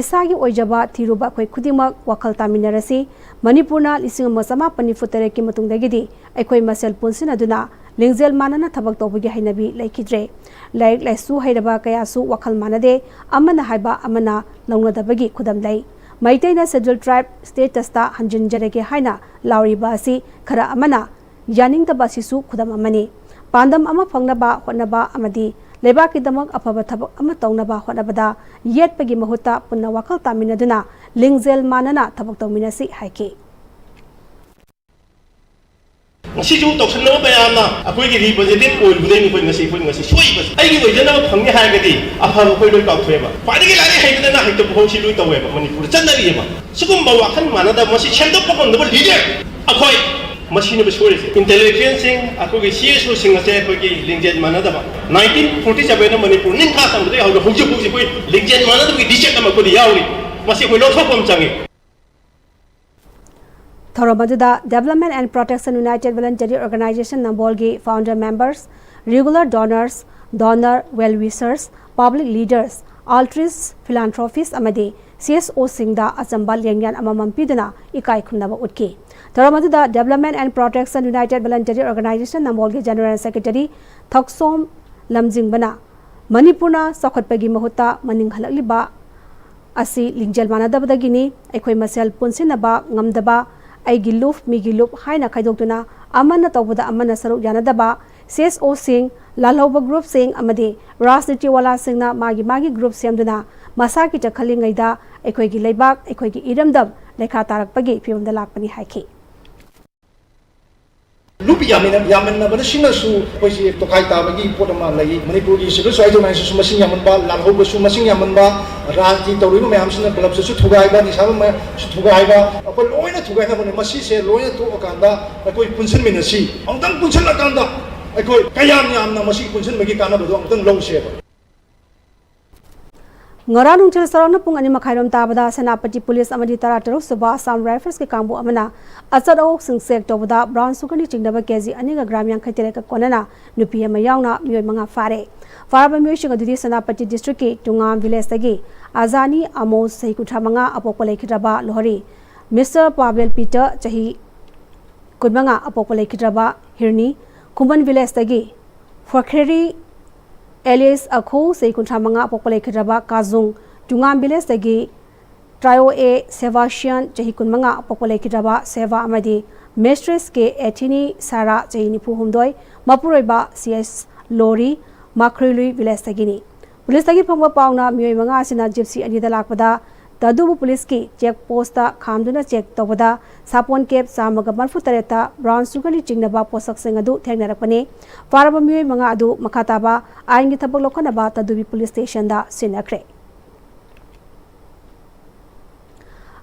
ꯏꯁꯥꯒꯤ ꯑꯣꯏꯖꯕ ꯊꯤꯔꯨꯕ ꯑꯩꯈꯣꯏ ꯈꯨꯗꯤꯡꯃꯛ ꯋꯥꯈꯜ ꯇꯥꯃꯤꯟꯅꯔꯁꯤ꯫ ꯃꯅꯤꯄꯨꯔꯅ ꯂꯤꯁꯤꯡ ꯑꯃ ꯆꯃꯥꯄꯟ ꯅꯤꯐꯨ ꯇꯔꯦꯠꯀꯤ ꯃꯇꯨꯡꯗꯒꯤꯗꯤ ꯑꯩꯈꯣꯏ ꯃꯁꯦꯜ ꯄꯨꯟꯁꯤꯟꯅꯗꯨꯅ ꯂꯤꯡꯖꯦꯜ ꯃꯥꯟꯅꯅ ꯊꯕꯛ ꯇꯧꯕꯒꯤ ꯍꯩꯅꯕꯤ ꯂꯩꯈꯤꯗ꯭ꯔꯦ꯫ ꯂꯥꯏꯔꯤꯛ ꯂꯥꯏꯁꯨ ꯍꯩꯔꯕ ꯀꯌꯥꯁꯨ ꯋꯥꯈꯜ ꯃꯥꯟꯅꯗꯦ, ꯑꯃꯅ ꯍꯥꯏꯕ ꯑꯃꯅ ꯂꯧꯅꯗꯕꯒꯤ ꯈꯨꯗꯝ ꯂꯩ꯫ ꯃꯩꯇꯩꯅ Scheduled Tribe statusꯇ ꯍꯟꯖꯤꯟꯖꯔꯒꯦ ꯍꯥꯏꯅ ꯂꯥꯎꯔꯤꯕ ꯑꯁꯤ ꯈꯔ ꯑꯃꯅ ꯌꯥꯅꯤꯡꯗꯕ ꯑꯁꯤꯁꯨ ꯈꯨꯗꯝ ꯑꯃꯅꯤ꯫ ꯄꯥꯟꯗꯝ ꯑꯃ ꯐꯪꯅꯕ ꯍꯣꯠꯅꯕ ꯑꯃꯗꯤ ꯂꯩꯕꯥꯛꯀꯤꯗꯃꯛ ꯑꯐꯕ ꯊꯕꯛ ꯑꯃ ꯇꯧꯅꯕ ꯍꯣꯠꯅꯕꯗ ꯌꯦꯠꯄꯒꯤ ꯃꯍꯨꯠꯇ ꯄꯨꯟꯅ ꯋꯥꯈꯜ ꯇꯥꯃꯤꯟꯅꯗꯨꯅ ꯂꯤꯡꯖꯦꯜ ꯃꯥꯟꯅꯅ ꯊꯕꯛ ꯇꯧꯃꯤꯟꯅꯁꯤ ꯍꯥꯏꯈꯤ꯫ ꯉꯁꯤꯁꯨ ꯇꯧꯁꯟꯅꯕ ꯃꯌꯥꯝꯅ ꯑꯩꯈꯣꯏꯒꯤ ꯔꯤꯄ꯭ꯔꯖꯦꯟꯇꯦꯇꯤꯚ ꯑꯣꯏꯔꯨꯕꯗꯩꯅꯤ ꯑꯩꯈꯣꯏ ꯉꯁꯤ, ꯑꯩꯈꯣꯏ ꯉꯁꯤ ꯁꯣꯏꯕꯁꯦ꯫ ꯑꯩꯒꯤ ꯑꯣꯏꯖꯅꯕ ꯐꯪꯅꯤ ꯍꯥꯏꯔꯒꯗꯤ ꯑꯐꯕ ꯑꯩꯈꯣꯏ ꯂꯣꯏ ꯀꯥꯎꯊꯣꯛꯑꯦꯕ꯫ ꯈ꯭ꯋꯥꯏꯗꯒꯤ ꯂꯥꯏꯔꯤꯛ ꯍꯩꯕꯗꯅ ꯍꯩꯇꯕ ꯐꯥꯎ ꯁꯤ ꯂꯣꯏ ꯇꯧꯋꯦꯕ ꯃꯅꯤꯄꯨꯔꯗ ꯆꯠꯅꯔꯤꯑꯕ꯫ ꯁꯤꯒꯨꯝꯕ ꯋꯥꯈꯜ ꯃꯥꯟꯅꯗꯕ, ꯃꯁꯤ ꯁꯦꯝꯗꯣꯛꯄ ꯉꯝꯗꯕ ꯂꯤꯗꯔ ꯑꯩꯈꯣꯏ ꯃꯁꯤꯅꯦꯕ ꯁꯣꯏꯔꯤꯁꯦ꯫ ꯏꯟꯇꯦꯂꯦꯛꯆꯨꯋꯦꯜꯁꯤꯡ, ꯑꯩꯈꯣꯏꯒꯤ ꯁꯤ ꯑꯦꯁ ꯑꯣꯁꯤꯡ ꯑꯁꯦ ꯑꯩꯈꯣꯏꯒꯤ ꯂꯤꯡꯖꯦꯜ ꯃꯥꯟꯅꯗꯕ, ꯅꯥꯏꯟꯇꯤꯟ ꯐꯣꯔꯇꯤ ꯁꯕꯦꯟꯗ ꯃꯅꯤꯄꯨꯔ ꯅꯤꯡꯈꯥ ꯇꯝꯕꯗꯒꯤ ꯍꯧꯅ ꯍꯧꯖꯤꯛ ꯍꯧꯖꯤꯛ ꯑꯩꯈꯣꯏ ꯂꯤꯡꯖꯦꯜ ꯃꯥꯟꯅꯗꯕꯒꯤ ꯗꯤꯁꯦꯠ ꯑꯃ ꯑꯩꯈꯣꯏꯗ ꯌꯥꯎꯔꯤ꯫ ꯃꯁꯤ ꯑꯩꯈꯣꯏ ꯂꯧꯊꯣꯛꯄ ꯑꯃ ꯆꯪꯉꯤ꯫ ꯊꯧꯔꯝ ꯑꯗꯨꯗ Development and Protection United Voluntary Organization ꯅꯝꯕꯣꯜꯒꯤ founder members, regular donors, donor, well wishers, public leaders, altruists, philanthropists ꯑꯃꯗꯤ ꯁꯤ ꯑꯦꯁ ꯑꯣꯁꯤꯡꯗ ꯑꯆꯝꯕ ꯂꯦꯡꯌꯥꯟ ꯑꯃꯃꯝ ꯄꯤꯗꯨꯅ ꯏꯀꯥꯏ ꯈꯨꯝꯅꯕ ꯎꯠꯈꯤ꯫ ꯊꯧꯔꯝ ꯑꯗꯨꯗ Development and Protection United Voluntary Organization ꯅꯝꯕꯣꯜꯒꯤ General Secretary ꯊꯛꯁꯣꯝ ꯂꯝꯖꯤꯡꯕꯅ ꯃꯅꯤꯄꯨꯔꯅ ꯆꯥꯎꯈꯠꯄꯒꯤ ꯃꯍꯨꯠꯇ ꯃꯅꯤꯡ ꯍꯜꯂꯛꯂꯤꯕ ꯑꯁꯤ ꯂꯤꯡꯖꯦꯜ ꯃꯥꯟꯅꯗꯕꯗꯒꯤꯅꯤ꯫ ꯑꯩꯈꯣꯏ ꯃꯁꯦꯜ ꯄꯨꯟꯁꯤꯟꯅꯕ ꯉꯝꯗꯕ, ꯑꯩꯒꯤ ꯂꯨꯞ, ꯃꯤꯒꯤ ꯂꯨꯞ ꯍꯥꯏꯅ ꯈꯥꯏꯗꯣꯛꯇꯨꯅ ꯑꯃꯅ ꯇꯧꯕꯗ ꯑꯃꯅ ꯁꯔꯨꯛ ꯌꯥꯅꯗꯕ, ꯁꯤ ꯑꯦꯁ ꯑꯣꯁꯤꯡ, ꯂꯥꯜꯍꯧꯕ ꯒ꯭ꯔꯨꯞꯁꯤꯡ ꯑꯃꯗꯤ ꯔꯥꯖꯅꯤꯇꯤ ꯋꯥꯂꯥꯁꯤꯡꯅ ꯃꯥꯒꯤ ꯃꯥꯒꯤ ꯒ꯭ꯔꯨꯞ ꯁꯦꯝꯗꯨꯅ ꯃꯁꯥꯒꯤ ꯆꯈꯜꯂꯤꯉꯩꯗ ꯑꯩꯈꯣꯏꯒꯤ ꯂꯩꯕꯥꯛ, ꯑꯩꯈꯣꯏꯒꯤ ꯏꯔꯝꯗꯝ ꯂꯩꯈꯥ ꯇꯥꯔꯛꯄꯒꯤ ꯐꯤꯕꯝꯗ ꯂꯥꯛꯄꯅꯤ ꯍꯥꯏꯈꯤ꯫ ꯂꯨꯞ ꯌꯥꯝꯃꯤꯟꯅ-, ꯌꯥꯝꯃꯟꯅꯕꯅ ꯁꯤꯅꯁꯨ ꯑꯩꯈꯣꯏꯁꯤ ꯇꯣꯈꯥꯏ ꯇꯥꯕꯒꯤ ꯄꯣꯠ ꯑꯃ ꯂꯩ꯫ ꯃꯅꯤꯄꯨꯔꯒꯤ civil society organization ꯁꯨ ꯃꯁꯤꯡ ꯌꯥꯝꯃꯟꯕ, ꯂꯥꯜꯍꯧꯕꯁꯨ ꯃꯁꯤꯡ ꯌꯥꯝꯃꯟꯕ, ꯔꯥꯖꯅꯤꯇꯤ ꯇꯧꯔꯤꯕ ꯃꯌꯥꯝꯁꯤꯅ club ꯁꯤꯁꯨ ꯊꯨꯒꯥꯏꯕ, ꯅꯤꯁꯥꯕ ꯃꯌꯥꯝꯁꯨ ꯊꯨꯒꯥꯏꯕ, ꯑꯩꯈꯣꯏ ꯂꯣꯏꯅ ꯊꯨꯒꯥꯏꯅꯕꯅꯦ꯫ ꯃꯁꯤꯁꯦ ꯂꯣꯏꯅ ꯊꯣꯛꯑꯀꯥꯟꯗ ꯑꯩꯈꯣꯏ ꯄꯨꯟꯁꯤꯟꯃꯤꯟꯅꯁꯤ꯫ ꯑꯃꯨꯛꯇꯪ ꯄꯨꯟꯁꯤꯜꯂꯀꯥꯟꯗ ꯑꯩꯈꯣꯏ ꯀꯌꯥꯝ ꯌꯥꯝꯅ ꯃꯁꯤ ꯄꯨꯟꯁꯤꯟꯕꯒꯤ ꯀꯥꯟꯅꯕꯗꯣ ꯑꯃꯨꯛꯇꯪ ꯂꯧꯁꯦꯕ꯫ ꯉꯔꯥꯡ ꯅꯨꯡꯊꯤꯜ ꯆꯥꯎꯔꯥꯛꯅ ꯄꯨꯡ ꯑꯅꯤ ꯃꯈꯥꯏꯔꯣꯝ ꯇꯥꯕꯗ ꯁꯦꯅꯥꯄꯇꯤ ꯄꯨꯂꯤꯁ ꯑꯃꯗꯤ ꯇꯔꯥ ꯇꯔꯨꯛ ꯁꯨꯕ Assam Rifles ꯀꯤ ꯀꯥꯡꯕꯨ ꯑꯃꯅ ꯑꯆꯠ ꯑꯋꯣꯛꯁꯤꯡ check ꯇꯧꯕꯗ brown sugar ꯅ ꯆꯤꯡꯅꯕ ꯀꯦ ꯖꯤ ꯑꯅꯤꯒ gram ꯌꯥꯡꯈꯩ ꯇꯔꯦꯠꯀ ꯀꯣꯟꯅꯅ ꯅꯨꯄꯤ ꯑꯃ ꯌꯥꯎꯅ ꯃꯤꯑꯣꯏ ꯃꯉꯥ ꯐꯥꯔꯦ꯫ ꯐꯥꯔꯕ ꯃꯤꯑꯣꯏꯁꯤꯡ ꯑꯗꯨꯗꯤ ꯁꯦꯅꯥꯄꯇꯤ district ꯀꯤ ꯇꯨꯉꯥꯝ village ꯇꯒꯤ ꯑꯖꯥꯅꯤ ꯑꯃꯣꯁ, ꯆꯍꯤ ꯀꯨꯟꯊ꯭ꯔꯥ ꯃꯉꯥ, ꯑꯄꯣꯛꯄ ꯂꯩꯈꯤꯗ꯭ꯔꯕ ꯂꯣꯍꯔꯤ, ꯃꯤꯁꯇꯔ ꯄꯥꯕꯦꯜ ꯄꯤꯇꯔ, ꯆꯍꯤ ꯀꯨꯟꯃꯉꯥ, ꯑꯄꯣꯛꯄ ꯂꯩꯈꯤꯗ꯭ꯔꯕ ꯍꯤꯔꯅꯤ, ꯈꯨꯃꯟ village ꯇꯒꯤ ꯐꯈ꯭ꯔꯦꯔꯤ ꯑꯦꯂꯤꯁ ꯑꯈꯨ, ꯆꯍꯤ ꯀꯨꯟꯊ꯭ꯔꯥ ꯃꯉꯥ, ꯑꯄꯣꯛꯄ ꯂꯩꯈꯤꯗ꯭ꯔꯕ ꯀꯥꯖꯨꯡ, ꯇꯨꯉꯥꯝ village ꯇꯒꯤ ꯇ꯭ꯔꯥꯏꯑꯣ ꯑꯦ ꯁꯦꯕꯥꯁꯤꯌꯥꯟ, ꯆꯍꯤ ꯀꯨꯟꯃꯉꯥ, ꯑꯄꯣꯛꯄ ꯂꯩꯈꯤꯗ꯭ꯔꯕ ꯁꯦꯕꯥ, ꯑꯃꯗꯤ mistress ꯀꯦ ꯑꯦꯊꯤꯅꯤ ꯁꯥꯔꯥ, ꯆꯍꯤ ꯅꯤꯐꯨ ꯍꯨꯝꯗꯣꯏ, ꯃꯄꯨꯔꯣꯏꯕ ꯁꯤ ꯑꯦꯁ ꯂꯣꯔꯤ, ꯃꯥꯈ꯭ꯔꯨꯏꯂꯨꯏ village ꯇꯒꯤꯅꯤ꯫ ꯄꯨꯂꯤꯁꯇꯒꯤ ꯐꯪꯕ ꯄꯥꯎꯅ ꯃꯤꯑꯣꯏ ꯃꯉꯥ ꯑꯁꯤꯅ ꯖꯤꯞꯁꯤ ꯑꯅꯤꯗ ꯂꯥꯛꯄꯗ ꯇꯗꯨꯕꯨ ꯄꯨꯂꯤꯁꯀꯤ check post ꯇ ꯈꯥꯝꯗꯨꯅ check ꯇꯧꯕꯗ ꯁꯥꯄꯣꯟ ꯀꯦꯞ ꯆꯥꯝꯃꯒ ꯃꯔꯤꯐꯨ ꯇꯔꯦꯠꯇ brown sugar ꯅ ꯆꯤꯡꯅꯕ ꯄꯣꯠꯁꯛꯁꯤꯡ ꯑꯗꯨ ꯊꯦꯡꯅꯔꯛꯄꯅꯤ꯫ ꯐꯥꯔꯕ ꯃꯤꯑꯣꯏ ꯃꯉꯥ ꯑꯗꯨ ꯃꯈꯥ ꯇꯥꯕ ꯑꯥꯏꯟꯒꯤ ꯊꯕꯛ ꯂꯧꯈꯠꯅꯕ ꯇꯗꯨꯕꯤ police station ꯗ ꯁꯤꯟꯅꯈ꯭ꯔꯦ꯫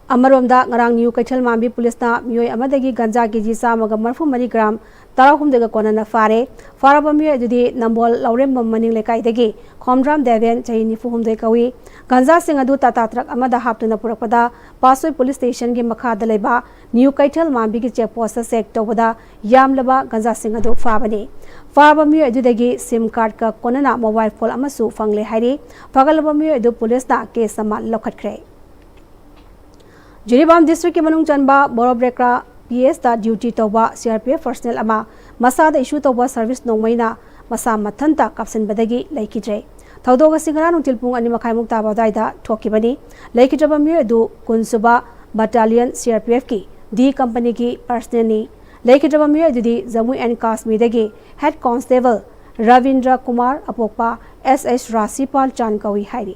ꯑꯃꯔꯣꯝꯗ, ꯉꯔꯥꯡ ꯅ꯭ꯌꯨ ꯀꯩꯊꯦꯜ ꯃꯥꯟꯕꯤ ꯄꯨꯂꯤꯁꯅ ꯃꯤꯑꯣꯏ ꯑꯃꯗꯒꯤ ꯒꯟꯖꯥ ꯀꯦ ꯖꯤ ꯆꯥꯝꯃꯒ ꯃꯔꯤꯐꯨ ꯃꯔꯤ gram ꯇꯔꯥꯍꯨꯝꯗꯣꯏꯒ ꯀꯣꯟꯅꯅ ꯐꯥꯔꯦ꯫ ꯐꯥꯔꯕ ꯃꯤꯑꯣꯏ ꯑꯗꯨꯗꯤ ꯅꯝꯕꯣꯜ ꯂꯧꯔꯦꯝꯕꯝ ꯃꯅꯤꯡ ꯂꯩꯀꯥꯏꯗꯒꯤ ꯈꯣꯝꯗ꯭ꯔꯥꯝ ꯗꯦꯕꯦꯟ, ꯆꯍꯤ ꯅꯤꯐꯨ ꯍꯨꯝꯗꯣꯏ ꯀꯧꯏ꯫ ꯒꯟꯖꯥꯁꯤꯡ ꯑꯗꯨ ꯇꯥꯇꯥ truck ꯑꯃꯗ ꯍꯥꯞꯇꯨꯅ ꯄꯨꯔꯛꯄꯗ ꯄꯥꯠꯁꯣꯏ police station ꯒꯤ ꯃꯈꯥꯗ ꯂꯩꯕ ꯅ꯭ꯌꯨ ꯀꯩꯊꯦꯜ ꯃꯥꯟꯕꯤꯒꯤ check post ꯇ check ꯇꯧꯕꯗ ꯌꯥꯝꯂꯕ ꯒꯟꯖꯥꯁꯤꯡ ꯑꯗꯨ ꯐꯥꯕꯅꯤ꯫ ꯐꯥꯔꯕ ꯃꯤꯑꯣꯏ ꯑꯗꯨꯗꯒꯤ SIM card ꯀ ꯀꯣꯟꯅꯅ mobile phone ꯑꯃꯁꯨ ꯐꯪꯂꯦ ꯍꯥꯏꯔꯤ꯫ ꯐꯥꯒꯠꯂꯕ ꯃꯤꯑꯣꯏ ꯑꯗꯨ ꯄꯨꯂꯤꯁꯅ case ꯑꯃ ꯂꯧꯈꯠꯈ꯭ꯔꯦ꯫ ꯖꯤꯔꯤꯕꯥꯝ district ꯀꯤ ꯃꯅꯨꯡ ꯆꯟꯕ ꯕꯣꯔꯣꯕ꯭ꯔꯦꯀ꯭ꯔꯥ P S ꯇ duty ꯇꯧꯕ C R P F personnel ꯑꯃ ꯃꯁꯥꯗ issue ꯇꯧꯕ service ꯅꯣꯡꯃꯩꯅ ꯃꯁꯥ ꯃꯊꯟꯇ ꯀꯥꯞꯁꯤꯟꯕꯗꯒꯤ ꯂꯩꯈꯤꯗ꯭ꯔꯦ꯫ ꯊꯧꯗꯣꯛ ꯑꯁꯤ ꯉꯔꯥꯡ ꯅꯨꯡꯊꯤꯜ ꯄꯨꯡ ꯑꯅꯤ ꯃꯈꯥꯏꯃꯨꯛ ꯇꯥꯕ ꯑꯗꯨꯋꯥꯏꯗ ꯊꯣꯛꯈꯤꯕꯅꯤ꯫ ꯂꯩꯈꯤꯗ꯭ꯔꯕ ꯃꯤꯑꯣꯏ ꯑꯗꯨ ꯀꯨꯟꯁꯨꯕ Battalion C R P F ꯀꯤ D company ꯒꯤ personnel ꯅꯤ꯫ ꯂꯩꯈꯤꯗ꯭ꯔꯕ ꯃꯤꯑꯣꯏ ꯑꯗꯨꯗꯤ Jammu and Kashmir ꯗꯒꯤ Head Constable Rabindra Kumar ꯑꯄꯣꯛꯄ S H ꯔꯥꯁꯤꯄꯥꯜ ꯆꯥꯟ ꯀꯧꯏ ꯍꯥꯏꯔꯤ꯫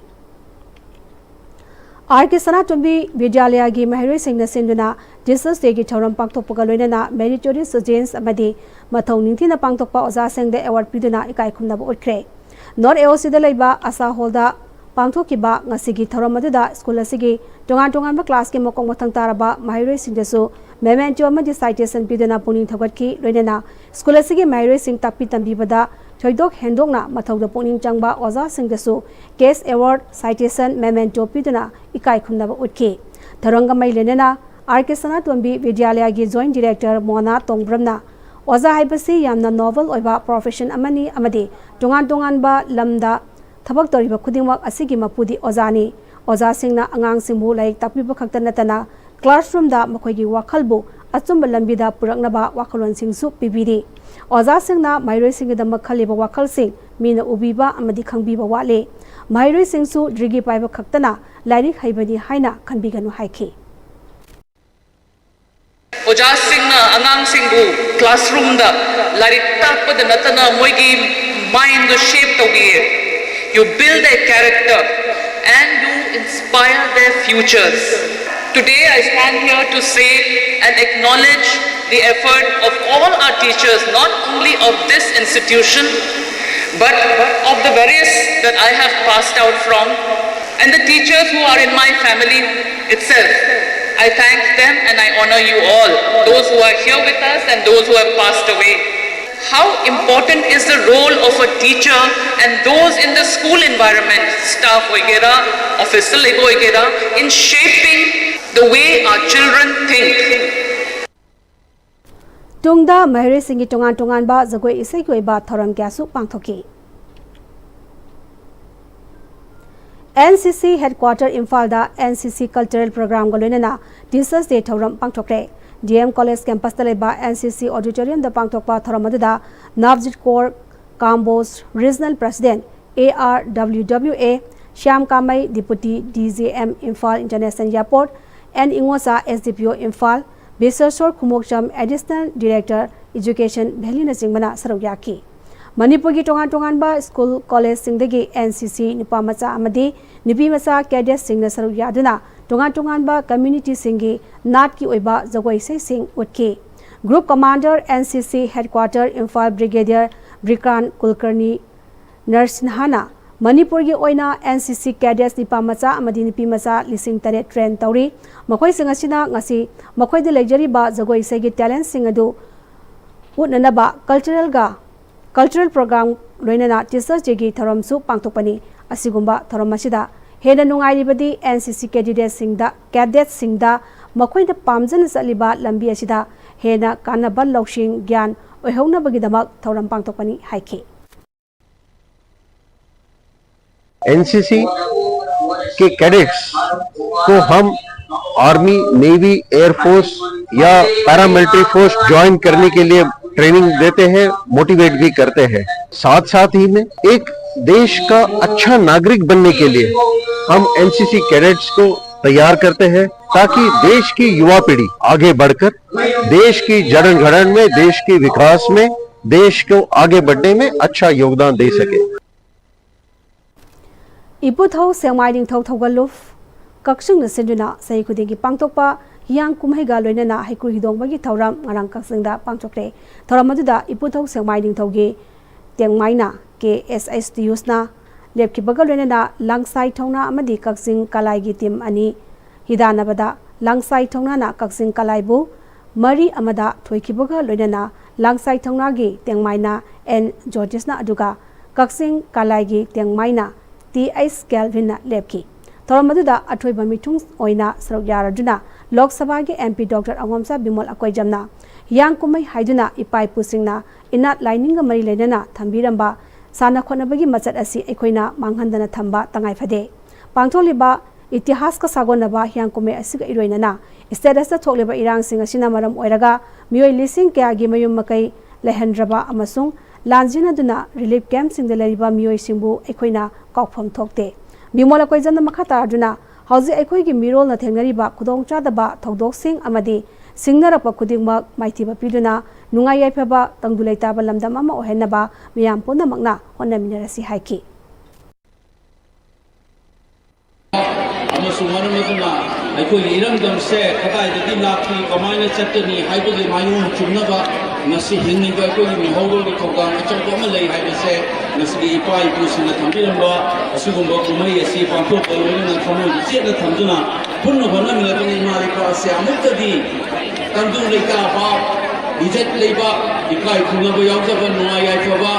R K ꯁꯅꯥꯇꯣꯝꯕꯤ ꯕꯤꯗ꯭ꯌꯥꯂꯌꯒꯤ ꯃꯍꯩꯔꯣꯏꯁꯤꯡꯅ ꯁꯤꯟꯗꯨꯅ Teachers Day ꯒꯤ ꯊꯧꯔꯝ ꯄꯥꯡꯊꯣꯛꯄꯒ ꯂꯣꯏꯅꯅ meritorious students ꯑꯃꯗꯤ ꯃꯊꯧ ꯅꯤꯡꯊꯤꯅ ꯄꯥꯡꯊꯣꯛꯄ ꯑꯣꯖꯥꯁꯤꯡꯗ award ꯄꯤꯗꯨꯅ ꯏꯀꯥꯏ ꯈꯨꯝꯅꯕ ꯎꯠꯈ꯭ꯔꯦ꯫ North A O C ꯗ ꯂꯩꯕ ꯑꯁꯥ ꯍꯣꯜꯗ ꯄꯥꯡꯊꯣꯛꯈꯤꯕ ꯉꯁꯤꯒꯤ ꯊꯧꯔꯝ ꯑꯗꯨꯗ ꯁ꯭ꯀꯨꯜ ꯑꯁꯤꯒꯤ ꯇꯣꯉꯥꯟ ꯇꯣꯉꯥꯟꯕ class ꯀꯤ ꯃꯀꯣꯛ ꯃꯊꯪ ꯇꯥꯔꯕ ꯃꯍꯩꯔꯣꯏꯁꯤꯡꯗꯁꯨ memento ꯑꯃꯗꯤ citation ꯄꯤꯗꯨꯅ ꯄꯨꯛꯅꯤꯡ ꯊꯧꯒꯠꯈꯤ꯫ ꯂꯣꯏꯅꯅ ꯁ꯭ꯀꯨꯜ ꯑꯁꯤꯒꯤ ꯃꯍꯩꯔꯣꯏꯁꯤꯡ ꯇꯥꯛꯄꯤ ꯇꯝꯕꯤꯕꯗ ꯊꯣꯏꯗꯣꯛ ꯍꯦꯟꯗꯣꯛꯅ ꯃꯊꯧꯗ ꯄꯨꯛꯅꯤꯡ ꯆꯪꯕ ꯑꯣꯖꯥꯁꯤꯡꯗꯁꯨ cash award, citation, memento ꯄꯤꯗꯨꯅ ꯏꯀꯥꯏ ꯈꯨꯝꯅꯕ ꯎꯠꯈꯤ꯫ ꯊꯧꯔꯝꯒ ꯃꯔꯤ ꯂꯩꯅꯅ R K ꯁꯅꯥꯇꯣꯝꯕꯤ ꯕꯤꯗ꯭ꯌꯥꯂꯌꯒꯤ Joint Director ꯃꯣꯅꯥ ꯇꯣꯡꯕ꯭ꯔꯝꯅ ꯑꯣꯖꯥ ꯍꯥꯏꯕꯁꯤ ꯌꯥꯝꯅ noble ꯑꯣꯏꯕ profession ꯑꯃꯅꯤ ꯑꯃꯗꯤ ꯇꯣꯉꯥꯟ ꯇꯣꯉꯥꯟꯕ ꯂꯝꯗ ꯊꯕꯛ ꯇꯧꯔꯤꯕ ꯈꯨꯗꯤꯡꯃꯛ ꯑꯁꯤꯒꯤ ꯃꯄꯨꯗꯤ ꯑꯣꯖꯥꯅꯤ꯫ ꯑꯣꯖꯥꯁꯤꯡꯅ ꯑꯉꯥꯡꯁꯤꯡꯕꯨ ꯂꯥꯏꯔꯤꯛ ꯇꯥꯛꯄꯤꯕ ꯈꯛꯇ ꯅꯠꯇꯅ classroom ꯗ ꯃꯈꯣꯏꯒꯤ ꯋꯥꯈꯜꯕꯨ ꯑꯆꯨꯝꯕ ꯂꯝꯕꯤꯗ ꯄꯨꯔꯛꯅꯕ ꯋꯥꯈꯜꯂꯣꯟꯁꯤꯡꯁꯨ ꯄꯤꯕꯤꯔꯤ꯫ ꯑꯣꯖꯥꯁꯤꯡꯅ ꯃꯍꯩꯔꯣꯏꯁꯤꯡꯒꯤꯗꯃꯛ ꯈꯜꯂꯤꯕ ꯋꯥꯈꯜꯁꯤꯡ ꯃꯤꯅ ꯎꯕꯤꯕ ꯑꯃꯗꯤ ꯈꯪꯕꯤꯕ ꯋꯥꯠꯂꯤ꯫ ꯃꯍꯩꯔꯣꯏꯁꯤꯡꯁꯨ degree ꯄꯥꯏꯕ ꯈꯛꯇꯅ ꯂꯥꯏꯔꯤꯛ ꯍꯩꯕꯅꯤ ꯍꯥꯏꯅ ꯈꯟꯕꯤꯒꯅꯨ ꯍꯥꯏꯈꯤ꯫ ꯑꯣꯖꯥꯁꯤꯡꯅ ꯑꯉꯥꯡꯁꯤꯡꯕꯨ classroom ꯗ ꯂꯥꯏꯔꯤꯛ ꯇꯥꯛꯄꯗ ꯅꯠꯇꯅ ꯃꯣꯏꯒꯤ mind ꯗꯨ shape ꯇꯧꯕꯤꯌꯦ꯫ You build their character and you inspire their futures. Today I stand here to say and acknowledge the effort of all our teachers, not only of this institution, but of the various that I have passed out from, and the teachers who are in my family itself. I thank them and I honor you all, those who are here with us and those who have passed away. How important is the role of a teacher and those in the school environment, staff वगैरह, officer वगैरह, in shaping the way our children think? ꯇꯨꯡꯗ ꯃꯍꯩꯔꯣꯏꯁꯤꯡꯒꯤ ꯇꯣꯉꯥꯟ ꯇꯣꯉꯥꯟꯕ ꯖꯒꯣꯏ ꯏꯁꯩꯒꯤ ꯑꯣꯏꯕ ꯊꯧꯔꯝ ꯀꯌꯥꯁꯨ ꯄꯥꯡꯊꯣꯛꯈꯤ꯫ N C C headquarter ꯏꯝꯐꯥꯜꯗ N C C cultural program ꯒ ꯂꯣꯏꯅꯅ Teachers Day ꯊꯧꯔꯝ ꯄꯥꯡꯊꯣꯛꯈ꯭ꯔꯦ꯫ D M College campus ꯇ ꯂꯩꯕ N C C auditorium ꯗ ꯄꯥꯡꯊꯣꯛꯄ ꯊꯧꯔꯝ ꯑꯗꯨꯗ Navjit Kaur Kamboj, Regional President, A R W W A, Shyam Kamei, Deputy D G M, Imphal International Airport, N Ingosa, S D P O, Imphal, Bisweswar Khumokcham, Additional Director, Education, Delhi ꯅꯆꯤꯡꯕꯅ ꯁꯔꯨꯛ ꯌꯥꯈꯤ꯫ ꯃꯅꯤꯄꯨꯔꯒꯤ ꯇꯣꯉꯥꯟ ꯇꯣꯉꯥꯟꯕ school, ꯀꯣꯂꯦꯖꯁꯤꯡꯗꯒꯤ N C C ꯅꯨꯄꯥ ꯃꯆꯥ ꯑꯃꯗꯤ ꯅꯨꯄꯤ ꯃꯆꯥ cadetꯁꯤꯡꯅ ꯁꯔꯨꯛ ꯌꯥꯗꯨꯅ ꯇꯣꯉꯥꯟ ꯇꯣꯉꯥꯟꯕ communityꯁꯤꯡꯒꯤ ꯅꯥꯠꯀꯤ ꯑꯣꯏꯕ ꯖꯒꯣꯏ ꯏꯁꯩꯁꯤꯡ ꯎꯠꯈꯤ꯫ Group Commander, N C C Headquarter, Imphal, Brigadier ꯕ꯭ꯔꯤꯀ꯭ꯔꯥꯟ ꯀꯨꯜꯀꯔꯅꯤ ꯅꯔꯁꯤꯟꯍꯥꯅ ꯃꯅꯤꯄꯨꯔꯒꯤ ꯑꯣꯏꯅ N C C cadets ꯅꯤꯄꯥ ꯃꯆꯥ ꯑꯃꯗꯤ ꯅꯨꯄꯤ ꯃꯆꯥ ꯂꯤꯁꯤꯡ ꯇꯔꯦꯠ train ꯇꯧꯔꯤ꯫ ꯃꯈꯣꯏꯁꯤꯡ ꯑꯁꯤꯅ ꯉꯁꯤ ꯃꯈꯣꯏꯗ ꯂꯩꯖꯔꯤꯕ ꯖꯒꯣꯏ ꯏꯁꯩꯒꯤ talentꯁꯤꯡ ꯑꯗꯨ ꯎꯠꯅꯅꯕ culturalꯒ, cultural program ꯂꯣꯏꯅꯅ Teachers Dayꯒꯤ ꯊꯧꯔꯝꯁꯨ ꯄꯥꯡꯊꯣꯛꯄꯅꯤ꯫ ꯑꯁꯤꯒꯨꯝꯕ ꯊꯧꯔꯝ ꯑꯁꯤꯗ ꯍꯦꯟꯅ ꯅꯨꯡꯉꯥꯏꯔꯤꯕꯗꯤ N C C cadetꯁꯤꯡꯗ, cadetꯁꯤꯡꯗ ꯃꯈꯣꯏꯅ ꯄꯥꯝꯖꯅ ꯆꯠꯂꯤꯕ ꯂꯝꯕꯤ ꯑꯁꯤꯗ ꯍꯦꯟꯅ ꯀꯥꯟꯅꯕ ꯂꯧꯁꯤꯡ, ꯒ꯭ꯌꯥꯟ ꯑꯣꯏꯍꯧꯅꯕꯒꯤꯗꯃꯛ ꯊꯧꯔꯝ ꯄꯥꯡꯊꯣꯛꯄꯅꯤ ꯍꯥꯏꯈꯤ꯫ एनसीसी के कैडेट्स को हम आर्मी, नेवी, एयरफोर्स या पैरामिलिट्री फोर्स ज्वाइन करने के लिए ट्रेनिंग देते हैं, मोटिवेट भी करते हैं। साथ साथ ही में एक देश का अच्छा नागरिक बनने के लिए हम एनसीसी कैडेट्स को तैयार करते हैं, ताकि देश की युवा पीढ़ी आगे बढ़कर देश की जनगणन में, देश के विकास में, देश को आगे बढ़ने में अच्छा योगदान दे सके। ꯏꯄꯨꯊꯧ ꯁꯦꯛꯃꯥꯏ ꯅꯤꯡꯊꯧ ꯊꯧꯒꯜꯂꯨꯞ ꯀꯛꯆꯤꯡꯅ ꯁꯤꯟꯗꯨꯅ ꯆꯍꯤ ꯈꯨꯗꯤꯡꯒꯤ ꯄꯥꯡꯊꯣꯛꯄ ꯍꯤꯌꯥꯡ ꯀꯨꯝꯍꯩꯒ ꯂꯣꯏꯅꯅ ꯍꯩꯀ꯭ꯔꯨ ꯍꯤꯗꯣꯡꯕꯒꯤ ꯊꯧꯔꯝ ꯉꯔꯥꯡ ꯀꯛꯆꯤꯡꯗ ꯄꯥꯡꯊꯣꯛꯈ꯭ꯔꯦ꯫ ꯊꯧꯔꯝ ꯑꯗꯨꯗ ꯏꯄꯨꯊꯧ ꯁꯦꯛꯃꯥꯏ ꯅꯤꯡꯊꯧꯒꯤ ꯇꯦꯡꯃꯥꯏꯅ ꯀꯦ ꯑꯦꯁ ꯑꯩꯆ ꯇꯤꯌꯨꯁꯅ ꯂꯦꯞꯈꯤꯕꯒ ꯂꯣꯏꯅꯅ ꯂꯥꯡꯁꯥꯏ ꯊꯧꯅꯥ ꯑꯃꯗꯤ ꯀꯛꯆꯤꯡ ꯀꯥꯂꯥꯏꯒꯤ ꯇꯤꯝ ꯑꯅꯤ ꯍꯤꯗꯥꯟꯅꯕꯗ ꯂꯥꯡꯁꯥꯏ ꯊꯧꯅꯥꯅ ꯀꯛꯆꯤꯡ ꯀꯥꯂꯥꯏꯕꯨ ꯃꯔꯤ ꯑꯃꯗ ꯊꯣꯏꯈꯤꯕꯒ ꯂꯣꯏꯅꯅ ꯂꯥꯡꯁꯥꯏ ꯊꯧꯅꯥꯒꯤ ꯇꯦꯡꯃꯥꯏꯅ ꯑꯦꯟ ꯖꯣꯇꯤꯁꯅ ꯑꯗꯨꯒ ꯀꯛꯆꯤꯡ ꯀꯥꯂꯥꯏꯒꯤ ꯇꯦꯡꯃꯥꯏꯅ ꯇꯤ ꯑꯩꯆ ꯀꯦꯜꯚꯤꯟꯅ ꯂꯦꯞꯈꯤ꯫ ꯊꯧꯔꯝ ꯑꯗꯨꯗ ꯑꯊꯣꯏꯕ ꯃꯤꯊꯨꯡ ꯑꯣꯏꯅ ꯁꯔꯨꯛ ꯌꯥꯔꯗꯨꯅ ꯂꯣꯛ ꯁꯚꯥꯒꯤ M P doctor Angomcha Bimol ꯑꯀꯣꯏꯖꯝꯅ ꯍꯤꯌꯥꯡ ꯀꯨꯝꯍꯩ ꯍꯥꯏꯗꯨꯅ ꯏꯄꯥ ꯏꯄꯨꯁꯤꯡꯅ ꯏꯅꯥꯠ ꯂꯥꯏꯅꯤꯡꯒ ꯃꯔꯤ ꯂꯩꯅꯅ ꯊꯝꯕꯤꯔꯝꯕ ꯁꯥꯟꯅ ꯈꯣꯠꯅꯕꯒꯤ ꯃꯆꯠ ꯑꯁꯤ ꯑꯩꯈꯣꯏꯅ ꯃꯥꯡꯍꯟꯗꯅ ꯊꯝꯕ ꯇꯉꯥꯏ ꯐꯗꯦ꯫ ꯄꯥꯡꯊꯣꯛꯂꯤꯕ ꯏꯇꯤꯍꯥꯁꯀ ꯁꯥꯒꯣꯟꯅꯕ ꯍꯤꯌꯥꯡ ꯀꯨꯝꯍꯩ ꯑꯁꯤꯒ ꯏꯔꯣꯏꯅꯅ ꯁ꯭ꯇꯦꯠ ꯑꯁꯤꯗ ꯊꯣꯛꯂꯤꯕ ꯏꯔꯥꯡꯁꯤꯡ ꯑꯁꯤꯅ ꯃꯔꯝ ꯑꯣꯏꯔꯒ ꯃꯤꯑꯣꯏ ꯂꯤꯁꯤꯡ ꯀꯌꯥꯒꯤ ꯃꯌꯨꯝ ꯃꯀꯩ ꯂꯩꯍꯟꯗ꯭ꯔꯕ ꯑꯃꯁꯨꯡ ꯂꯥꯟꯖꯦꯟꯅꯗꯨꯅ ꯔꯤꯂꯤꯐ ꯀꯦꯝꯞꯁꯤꯡꯗ ꯂꯩꯔꯤꯕ ꯃꯤꯑꯣꯏꯁꯤꯡꯕꯨ ꯑꯩꯈꯣꯏꯅ ꯀꯥꯎꯐꯝ ꯊꯣꯛꯇꯦ꯫ ꯕꯤꯃꯣꯜ ꯑꯀꯣꯏꯖꯝꯅ ꯃꯈꯥ ꯇꯥꯔꯗꯨꯅ, ꯍꯧꯖꯤꯛ ꯑꯩꯈꯣꯏꯒꯤ ꯃꯤꯔꯣꯜꯅ ꯊꯦꯡꯅꯔꯤꯕ ꯈꯨꯗꯣꯡꯆꯥꯗꯕ ꯊꯧꯗꯣꯛꯁꯤꯡ ꯑꯃꯗꯤ ꯁꯤꯡꯅꯔꯛꯄ ꯈꯨꯗꯤꯡꯃꯛ ꯃꯥꯏꯊꯤꯕ ꯄꯤꯗꯨꯅ ꯅꯨꯡꯉꯥꯏ ꯌꯥꯏꯐꯕ ꯇꯪꯗꯨ ꯂꯩꯇꯥꯕ ꯂꯝꯗꯝ ꯑꯃ ꯑꯣꯏꯍꯟꯅꯕ ꯃꯤꯌꯥꯝ ꯄꯨꯝꯅꯃꯛꯅ ꯍꯣꯠꯅꯃꯤꯟꯅꯔꯁꯤ ꯍꯥꯏꯈꯤ꯫ ꯑꯃꯁꯨꯡ ꯃꯔꯝ ꯑꯗꯨꯅ ꯑꯩꯈꯣꯏꯒꯤ ꯏꯔꯝꯗꯝꯁꯦ ꯀꯗꯥꯏꯗꯒꯤ ꯂꯥꯛꯈꯤ, ꯀꯃꯥꯏꯅ ꯆꯠꯀꯅꯤ ꯍꯥꯏꯕꯒꯤ ꯃꯥꯏꯑꯣꯟ ꯆꯨꯝꯅꯕ ꯉꯁꯤ ꯍꯤꯡꯂꯤꯕ ꯑꯩꯈꯣꯏꯒꯤ ꯃꯤꯍꯧꯔꯣꯜꯒꯤ ꯊꯧꯗꯥꯡ ꯑꯆꯧꯕ ꯑꯃ ꯂꯩ ꯍꯥꯏꯕꯁꯦ ꯉꯁꯤꯒꯤ ꯏꯄꯥ ꯏꯄꯨꯁꯤꯡꯅ ꯊꯝꯕꯤꯔꯝꯕ ꯑꯁꯤꯒꯨꯝꯕ ꯀꯨꯝꯍꯩ ꯑꯁꯤ ꯄꯥꯡꯊꯣꯛꯄ ꯂꯣꯏꯅꯅ ꯊꯃꯣꯏꯗ ꯆꯦꯠꯅ ꯊꯝꯗꯨꯅ ꯄꯨꯟꯅ ꯍꯣꯠꯅꯃꯤꯟꯅꯗꯨꯅ ꯏꯃꯥ ꯂꯩꯄꯥꯛ ꯑꯁꯦ ꯑꯃꯨꯛꯇꯗꯤ ꯇꯪꯗꯨ ꯂꯩꯇꯥꯕ, ꯏꯖꯠ ꯂꯩꯕ, ꯏꯀꯥꯏ ꯈꯨꯝꯅꯕ ꯌꯥꯎꯖꯕ, ꯅꯨꯡꯉꯥꯏ ꯌꯥꯏꯐꯕ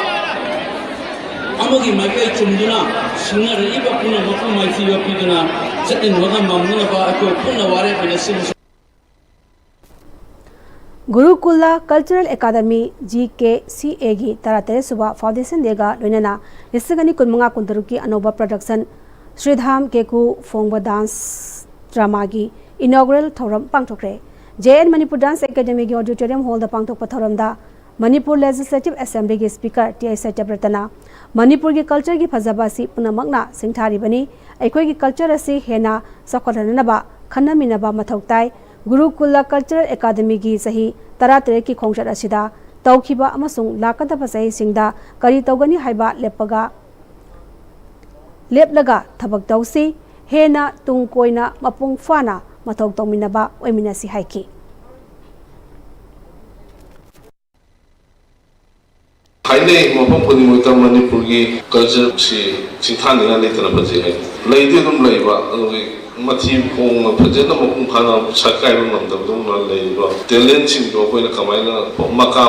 ꯑꯃꯒꯤ ꯃꯥꯏꯀꯩ ꯆꯨꯝꯗꯨꯅ ꯁꯤꯡꯅꯔꯛꯏꯕ ꯄꯨꯝꯅꯃꯛꯄꯨ ꯃꯥꯏꯊꯤꯕ ꯄꯤꯗꯨꯅ ꯆꯠꯃꯤꯟꯅꯕ ꯉꯝꯅꯅꯕ ꯑꯩꯈꯣꯏ ꯄꯨꯟꯅ ꯋꯥꯔꯦꯞ ꯑꯣꯏꯅ ꯁꯤꯟꯁꯤ꯫ Gurukul cultural academy, G K C ꯑꯦꯒꯤ ꯇꯔꯥꯇꯔꯦꯠ ꯁꯨꯕ ꯐꯥꯎꯟꯗꯦꯁꯟ ꯗꯦꯒ ꯂꯣꯏꯅꯅ ꯂꯤꯁꯤꯡ ꯑꯅꯤ ꯀꯨꯟꯃꯉꯥ ꯀꯨꯟꯇꯔꯨꯛꯀꯤ ꯑꯅꯧꯕ ꯄ꯭ꯔꯗꯛꯁꯟ ꯁ꯭ꯔꯤꯙꯥꯝ ꯀꯦꯀꯨ ꯐꯣꯡꯕ ꯗꯥꯟꯁ ꯗ꯭ꯔꯃꯥꯒꯤ ꯏꯅꯣꯒ꯭ꯔꯦꯜ ꯊꯧꯔꯝ ꯄꯥꯡꯊꯣꯛꯈ꯭ꯔꯦ꯫ ꯖꯦ ꯑꯦꯟ ꯃꯅꯤꯄꯨꯔ ꯗꯥꯟꯁ ꯑꯦꯀꯥꯗꯃꯤꯒꯤ ꯑꯣꯗꯤꯇꯣꯔꯤꯌꯝ ꯍꯣꯜꯗ ꯄꯥꯡꯊꯣꯛꯄ ꯊꯧꯔꯝꯗ ꯃꯅꯤꯄꯨꯔ ꯂꯦꯖꯤꯁꯂꯦꯇꯤꯚ ꯑꯦꯁꯦꯝꯕ꯭ꯂꯤꯒꯤ ꯁ꯭ꯄꯤꯀꯔ ꯇꯤ ꯑꯥꯏ ꯁꯇ꯭ꯌꯕ꯭ꯔꯇꯅ ꯃꯅꯤꯄꯨꯔꯒꯤ ꯀꯜꯆꯔꯒꯤ ꯐꯖꯕ ꯑꯁꯤ ꯄꯨꯝꯅꯃꯛꯅ ꯁꯤꯡꯊꯥꯔꯤꯕꯅꯤ꯫ ꯑꯩꯈꯣꯏꯒꯤ ꯀꯜꯆꯔ ꯑꯁꯤ ꯍꯦꯟꯅ ꯆꯥꯎꯈꯠꯍꯟꯅꯕ ꯈꯟꯅꯃꯤꯟꯅꯕ ꯃꯊꯧ ꯇꯥꯏ꯫ ꯒꯨꯔꯨꯀꯨꯂ ꯀꯜꯆꯔꯦꯜ ꯑꯦꯀꯥꯗꯃꯤꯒꯤ ꯆꯍꯤ ꯇꯔꯥꯇꯔꯦꯠꯀꯤ ꯈꯣꯡꯆꯠ ꯑꯁꯤꯗ ꯇꯧꯈꯤꯕ ꯑꯃꯁꯨꯡ ꯂꯥꯛꯀꯗꯕ ꯆꯍꯤꯁꯤꯡꯗ ꯀꯔꯤ ꯇꯧꯒꯅꯤ ꯍꯥꯏꯕ ꯂꯦꯞꯄꯒ, ꯂꯦꯞꯂꯒ ꯊꯕꯛ ꯇꯧꯁꯤ꯫ ꯍꯦꯟꯅ ꯇꯨꯡ ꯀꯣꯏꯅ ꯃꯄꯨꯡ ꯐꯥꯅ ꯃꯊꯧ ꯇꯧꯃꯤꯟꯅꯕ ꯑꯣꯏꯃꯤꯟꯅꯁꯤ ꯍꯥꯏꯈꯤ꯫ ꯍꯥꯏꯅꯩ, ꯃꯐꯝ ꯈꯨꯗꯤꯡꯃꯛꯇ ꯃꯅꯤꯄꯨꯔꯒꯤ ꯀꯜꯆꯔꯁꯤ ꯁꯤꯡꯊꯥꯅꯤꯡꯉꯥꯏ ꯂꯩꯇꯅ ꯐꯖꯩ ꯍꯥꯏ꯫ ꯂꯩꯗꯤ ꯑꯗꯨꯝ ꯂꯩꯕ, ꯑꯗꯨꯒꯤ ꯃꯊꯤ ꯈꯣꯡꯅ ꯐꯖꯅ ꯃꯄꯨꯡ ꯐꯥꯅ ꯁꯛꯀꯥꯏꯕ ꯉꯝꯗꯕꯗꯧꯅ ꯂꯩꯔꯤꯕ ꯇꯦꯂꯦꯟꯁꯤꯡꯗꯣ ꯑꯩꯈꯣꯏꯅ ꯀꯃꯥꯏꯅ ꯃꯀꯥ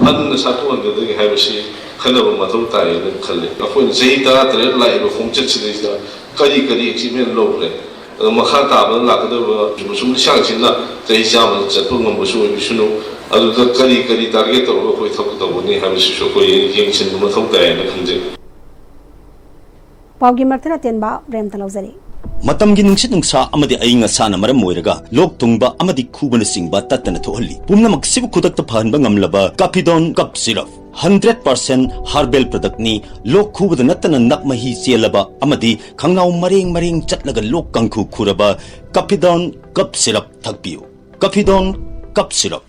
ꯐꯟꯅ ꯁꯥꯊꯣꯛꯍꯟꯒꯗꯒꯦ ꯍꯥꯏꯕꯁꯤ ꯈꯟꯅꯕ ꯃꯊꯧ ꯇꯥꯏ ꯍꯥꯏꯅ ꯈꯜꯂꯤ꯫ ꯑꯩꯈꯣꯏꯅ ꯆꯍꯤ ꯇꯔꯥꯇꯔꯦꯠ ꯂꯥꯛꯏꯕ ꯈꯣꯡꯆꯠꯁꯤꯗꯩꯁꯤꯗ ꯀꯔꯤ ꯀꯔꯤ ꯑꯦꯆꯤꯞꯃꯦꯟ ꯂꯧꯈ꯭ꯔꯦ? ꯑꯗꯣ ꯃꯈꯥ ꯇꯥꯕꯗ ꯂꯥꯛꯀꯗꯧꯔꯤꯕ ꯁꯨꯝ ꯂꯤꯁꯥꯡꯁꯤꯠꯅ ꯆꯍꯤ ꯆꯥꯝꯃ ꯆꯠꯄ ꯉꯝꯕꯁꯨ ꯑꯣꯏꯕꯤꯁꯅꯨ꯫ ꯑꯗꯨꯗ ꯀꯔꯤ ꯀꯔꯤ ꯇꯥꯔꯒꯦꯠ ꯇꯧꯔꯒ ꯑꯩꯈꯣꯏ ꯊꯕꯛ ꯇꯧꯒꯅꯤ ꯍꯥꯏꯕꯁꯤꯁꯨ ꯑꯩꯈꯣꯏ ꯌꯦꯡꯁꯤꯟꯕ ꯃꯊꯧ ꯇꯥꯏ ꯍꯥꯏꯅ ꯈꯟꯖꯩ꯫ ꯄꯥꯎꯒꯤ ꯃꯔꯛꯇ ꯑꯇꯦꯟꯕ ꯕ꯭ꯔꯦꯛ ꯑꯃꯇ ꯂꯧꯖꯔꯤ꯫ ꯃꯇꯝꯒꯤ ꯅꯨꯡꯁꯤꯠ ꯅꯨꯡꯁꯥ ꯑꯃꯗꯤ ꯑꯏꯪ ꯑꯁꯥꯅ ꯃꯔꯝ ꯑꯣꯏꯔꯒ ꯂꯣꯛ ꯊꯨꯡꯕ ꯑꯃꯗꯤ ꯈꯨꯕꯅꯆꯤꯡꯕ ꯇꯠꯇꯅ ꯊꯣꯛꯍꯜꯂꯤ꯫ ꯄꯨꯝꯅꯃꯛꯁꯤꯕꯨ ꯈꯨꯗꯛꯇ ꯐꯍꯟꯕ ꯉꯝꯂꯕ ꯀꯥꯐꯤꯗꯣꯟ cough syrup. Hundred percent herbal ꯄ꯭ꯔꯗꯛꯅꯤ꯫ ꯂꯣꯛ ꯈꯨꯕꯗ ꯅꯠꯇꯅ ꯅꯞ ꯃꯍꯤ ꯆꯦꯜꯂꯕ ꯑꯃꯗꯤ ꯈꯪꯅꯥꯎ ꯃꯔꯦꯡ ꯃꯔꯦꯡ ꯆꯠꯂꯒ ꯂꯣꯛ ꯀꯥꯡꯈꯨ ꯈꯨꯔꯕ ꯀꯐꯤꯗꯣꯟ ꯀꯞ ꯁꯤꯔꯞ ꯊꯛꯄꯤꯌꯨ꯫ ꯀꯐꯤꯗꯣꯟ cough syrup.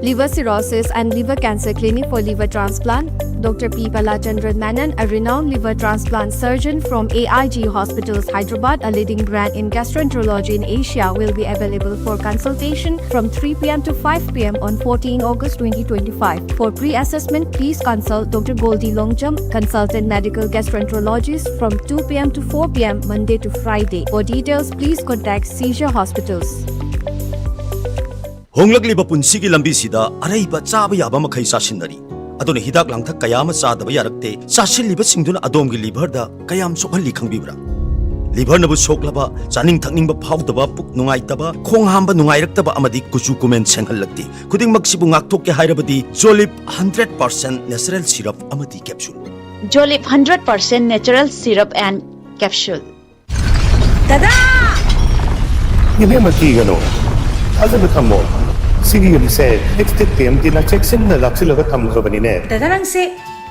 Liver Cirrhosis and Liver Cancer Clinic for Liver Transplant. Doctor P Balachandran Menon, a renowned liver transplant surgeon from A I G Hospitals, Hyderabad, a leading brand in gastroenterology in Asia, will be available for consultation from three p m to five p m on fourteen August twenty twenty-five. For pre-assessment, please consult Doctor Goldie Longjam, consultant medical gastroenterologist, from two p m to four p m Monday to Friday. For details, please contact Seizure Hospitals. ꯍꯣꯡꯂꯛꯂꯤꯕ ꯄꯨꯟꯁꯤꯒꯤ ꯂꯝꯕꯤꯁꯤꯗ ꯑꯔꯩꯕ ꯆꯥꯕ ꯌꯥꯕ ꯃꯈꯩ ꯆꯥꯁꯤꯟꯅꯔꯤ꯫ ꯑꯗꯨꯅ ꯍꯤꯗꯥꯛ ꯂꯥꯡꯊꯛ ꯀꯌꯥ ꯑꯃ ꯆꯥꯗꯕ ꯌꯥꯔꯛꯇꯦ꯫ ꯆꯥꯁꯤꯜꯂꯤꯕꯁꯤꯡꯗꯨꯅ ꯑꯗꯣꯝꯒꯤ ꯂꯤꯚꯔꯗ ꯀꯌꯥꯝ ꯁꯣꯛꯍꯜꯂꯤ ꯈꯪꯕꯤꯕ꯭ꯔꯥ? ꯂꯤꯚꯔꯅꯕꯨ ꯁꯣꯛꯂꯕ, ꯆꯥꯅꯤꯡ ꯊꯛꯅꯤꯡꯕ ꯐꯥꯎꯗꯕ, ꯄꯨꯛ ꯅꯨꯡꯉꯥꯏꯇꯕ, ꯈꯣꯡ ꯍꯥꯝꯕ ꯅꯨꯡꯉꯥꯏꯔꯛꯇꯕ ꯑꯃꯗꯤ ꯀꯨꯆꯨ ꯀꯨꯃꯦꯟ ꯁꯦꯡꯍꯜꯂꯛꯇꯦ꯫ ꯈꯨꯗꯤꯡꯃꯛꯁꯤꯕꯨ ꯉꯥꯛꯊꯣꯛꯀꯦ ꯍꯥꯏꯔꯕꯗꯤ ꯖꯣꯂꯤꯞ ꯍꯟꯗ꯭ꯔꯦꯠ ꯄꯥꯔꯁꯦꯟ ꯅꯦꯆꯔꯦꯜ ꯁꯤꯔꯞ ꯑꯃꯗꯤ capsule. Jolip hundred percent natural syrup and capsule. ꯗꯗꯥ! ꯏꯕꯦꯝꯃ, ꯀꯤꯒꯅꯨ꯫ ꯊꯥꯖꯕ ꯊꯝꯃꯣ꯫ ꯁꯤꯒꯤ ꯌꯨꯝꯁꯦ ꯑꯦꯛꯁꯇꯦꯛ ꯇꯤ ꯑꯦꯝ ꯇꯤꯅ ꯆꯦꯛꯁꯤꯟꯅ ꯂꯥꯛꯁꯤꯜꯂꯒ ꯊꯝꯈ꯭ꯔꯕꯅꯤꯅꯦ꯫ ꯗꯗꯥ, ꯅꯪꯁꯦ